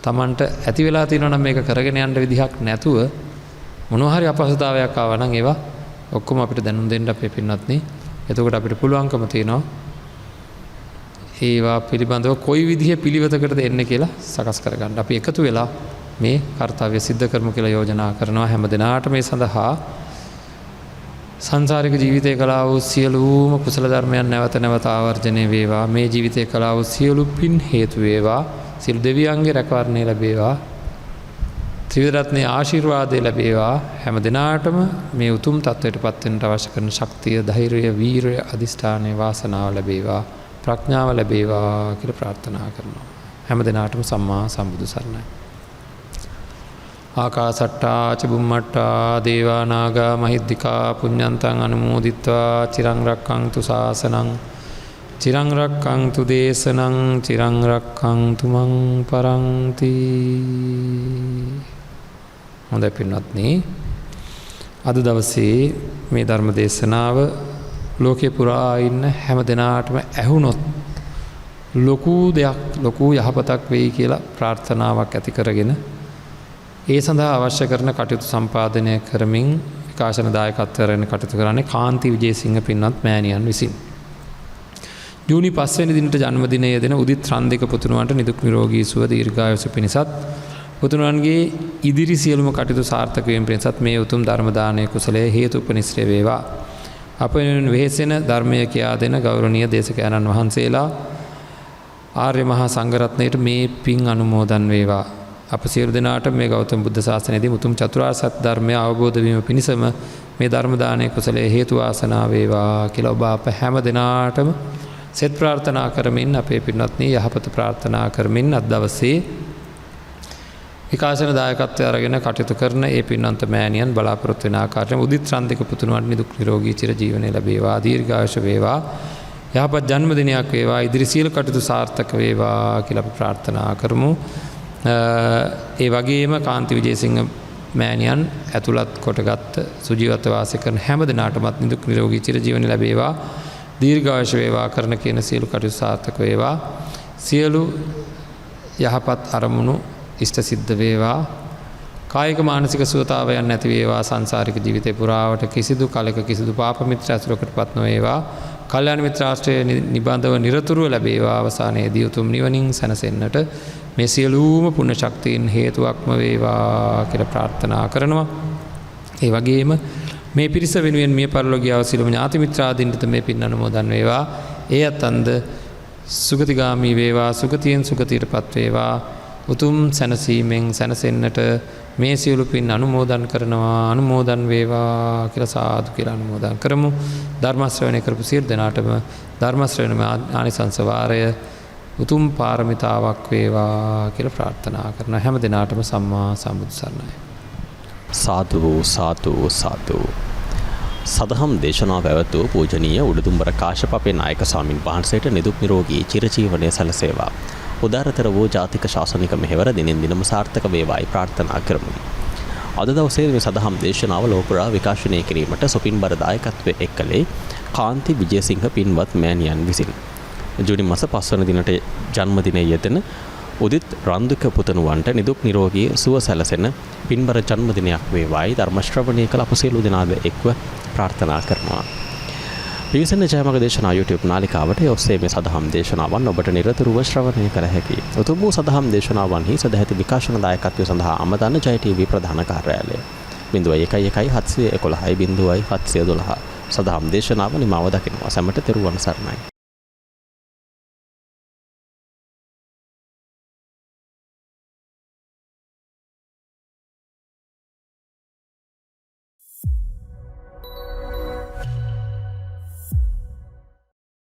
තමන්ට ඇති වෙලා තියෙනවා නම් මේක කරගෙන යන්න විදිහක් නැතුව මොනවා හරි අපහසුතාවයක් ආවා නම් ඒවා ඔක්කොම අපිට දැනුම් දෙන්න අපේ පින්වත්නි. එතකොට අපිට පුළුවන්කම තියෙනවා ඒවා පිළිබඳව කොයි විදිහේ පිළිවෙතකටද එන්නේ කියලා සකස් කරගන්න. අපි එකතු වෙලා මේ කර්තව්‍ය සිද්ධ කරමු කියලා යෝජනා කරනවා හැම දිනාට. මේ සඳහා සංසාරික ජීවිතය කළා වූ සියලුම කුසල ධර්මයන් නැවත නැවත ආවර්ජනය වේවා. මේ ජීවිතය කළා වූ සියලු පින් හේතු වේවා. සියලු දෙවියන්ගේ රැකවරණය ලැබේවා. ත්‍රිවිධ රත්නයේ ආශිර්වාදය ලැබේවා. හැම දිනාටම මේ උතුම් තත්වයට පත් වෙන්නට අවශ්‍ය කරන ශක්තිය, ධෛර්යය, වීරය, අධිෂ්ඨානය, වාසනාව ලැබේවා. ප්‍රඥාව ලැබේවා කියලා ප්‍රාර්ථනා කරනවා. හැම දිනාටම සම්මා සම්බුදු සරණයි. ආකාසට්ටා ච බුම්මට්ටා දේවා නාග මහිද්దికා පුඤ්ඤන්තං අනුමෝදිත්වා චිරං රක්ඛන්තු ශාසනං චිරං රක්ඛන්තු දේශනං චිරං රක්ඛන්තු මං පරන්ති. හොඳයි පින්වත්නි, අද දවසේ මේ ධර්ම දේශනාව ලෝකේ පුරා ඉන්න හැම දෙනාටම ඇහුනොත් ලොකු දෙයක්, ලොකු යහපතක් වෙයි කියලා ප්‍රාර්ථනාවක් ඇති කරගෙන ඒ සඳහා අවශ්‍ය කරන කටයුතු සම්පාදනය කරමින් විකාශන දායකත්වය අරගෙන කටයුතු කරන්නේ කාන්ති විජේසිංහ පින්වත් මෑණියන් විසින්. ජූනි 5 වෙනි දිනට ජන්මදිනය යෙදෙන උදිත් රන්දික පුතුණුවන්ට නිදුක් නිරෝගී සුව දීර්ඝායුෂ පිණිසත් පුතුණුවන්ගේ ඉදිරි සියලුම කටයුතු සාර්ථක වීම පිණිසත් මේ උතුම් ධර්ම දානය කුසලයේ හේතුපනිශ්‍රේ වේවා. අප වෙනුවෙන් වෙහෙසෙන ධර්මය කියා දෙන ගෞරවනීය දේශකයන්න් වහන්සේලා ආර්ය මහා සංඝරත්නයට මේ පින් අනුමෝදන් වේවා. අප සියලු දෙනාට මේ ගෞතම බුද්ධ ශාසනයේදී උතුම් චතුරාර්ය සත්‍ය ධර්මය අවබෝධ වීම පිණිසම මේ ධර්ම දානය කුසලයේ හේතු වාසනා වේවා කියලා ඔබ අප හැම දෙනාටම සෙත් ප්‍රාර්ථනා කරමින් අපේ පින්වත්නි යහපත ප්‍රාර්ථනා කරමින් අද දවසේ විකාශන දායකත්වය අරගෙන කටයුතු කරන ඒ පින්වන්ත මෑණියන් බලාපොරොත්තු වෙන ආකාරයෙන් උදිත් රන්දික පුතුණුවන් නිදුක් නිරෝගී චිර ජීවනය ලැබේවා, දීර්ඝායුෂ වේවා, යහපත් ජන්මදිනයක් වේවා, ඉදිරි සියලු කටයුතු සාර්ථක වේවා කියලා අපි ප්‍රාර්ථනා කරමු. ඒ වගේම කාන්ති විජේසිංහ මෑණියන් ඇතුළත් කොටගත් සුජීවත්ව වාසය කරන හැම දෙනාටමත් නිදුක් නිරෝගී චිර ජීවනය ලැබේවා, දීර්ඝායුෂ වේවා, කරන කියන සියලු කටයුතු සාර්ථක වේවා, සියලු යහපත් අරමුණු ඉෂ්ට සිද්ධ වේවා, කායික මානසික සුවතාවයන් නැති වේවා, සංසාරික ජීවිතේ පුරාවට කිසිදු කලක කිසිදු පාප මිත්‍ර ඇසුරකටපත් නොවේවා, කල්යාණ මිත්‍රාශ්‍රය නිබඳව නිරතුරුව ලැබේවා, අවසානයේදී උතුම් නිවනින් සැනසෙන්නට මේ සියලුම පුණ්‍ය ශක්තියින් හේතුවක්ම වේවා කියලා ප්‍රාර්ථනා කරනවා. ඒ වගේම මේ පිරිස වෙනුවෙන් මිය පරලොව ගියා වූ සියලුම ඥාති මිත්‍රාදීන්ට මේ පින් අනුමෝදන් වේවා. ඒ අතන්ද සුගතිගාමී වේවා, සුගතියෙන් සුගතියටපත් වේවා, උතුම් සැනසීමෙන් සැනසෙන්නට මේ සියලු පින් අනුමෝදන් කරනවා, අනුමෝදන් වේවා කියලා සාදු කියලා අනුමෝදන් කරමු. ධර්ම ශ්‍රවණය කරපු සියලු දෙනාටම ධර්ම ශ්‍රවණම ආනිසංස වාරය උතුම් පාරමිතාවක් වේවා කියලා ප්‍රාර්ථනා කරනවා. හැම දෙනාටම සම්මා සම්බුදු සරණයි. සාදු සාදු සාදු. සදහම් දේශනාව පැවැත්වූ පූජනීය උඩුදුම්බර කාශ්‍යප අපේ නායක ස්වාමින් වහන්සේට නිදුක් නිරෝගී චිරජීවනය සැලසේවා. උදාරතර වූ ජාතික ශාසනික මෙහෙවර දිනෙන් දිනම සාර්ථක වේවායි ප්‍රාර්ථනා කරමු. අද දවසේ මේ සදහම් දේශනාව ලොව පුරා විකාශනය කිරීමට සොපින්බර දායකත්වයේ එක්කලේ කාන්ති විජේසිංහ පින්වත් මෑණියන් විසින්. ජූනි මාස 5 වන දිනට ජන්මදිනය යෙදෙන උදිත් රන්දුක පුතණුවන්ට නිදුක් නිරෝගී සුව සැලසෙන පින්බර ජන්මදිනයක් වේවායි ධර්ම ශ්‍රවණය කළ අප සියලු දෙනාද එක්ව ප්‍රාර්ථනා කරනවා. පිවිසෙන්න ජයමග දේශනා YouTube නාලිකාවට. ඒ ඔස්සේ මේ සදහම් දේශනාවන් ඔබට නිරතුරුව ශ්‍රවණය කළ හැකියි. උතුම් වූ සදහම් දේශනාවන්හි සදැහැති විකාශන දායකත්වය සඳහා අමතන්න ජය ටීවී ප්‍රධාන කාර්යාලය. 011 711 0 712. සදහම් දේශනාව නිමාව දකිනවා. සැමට තෙරුවන් සරණයි.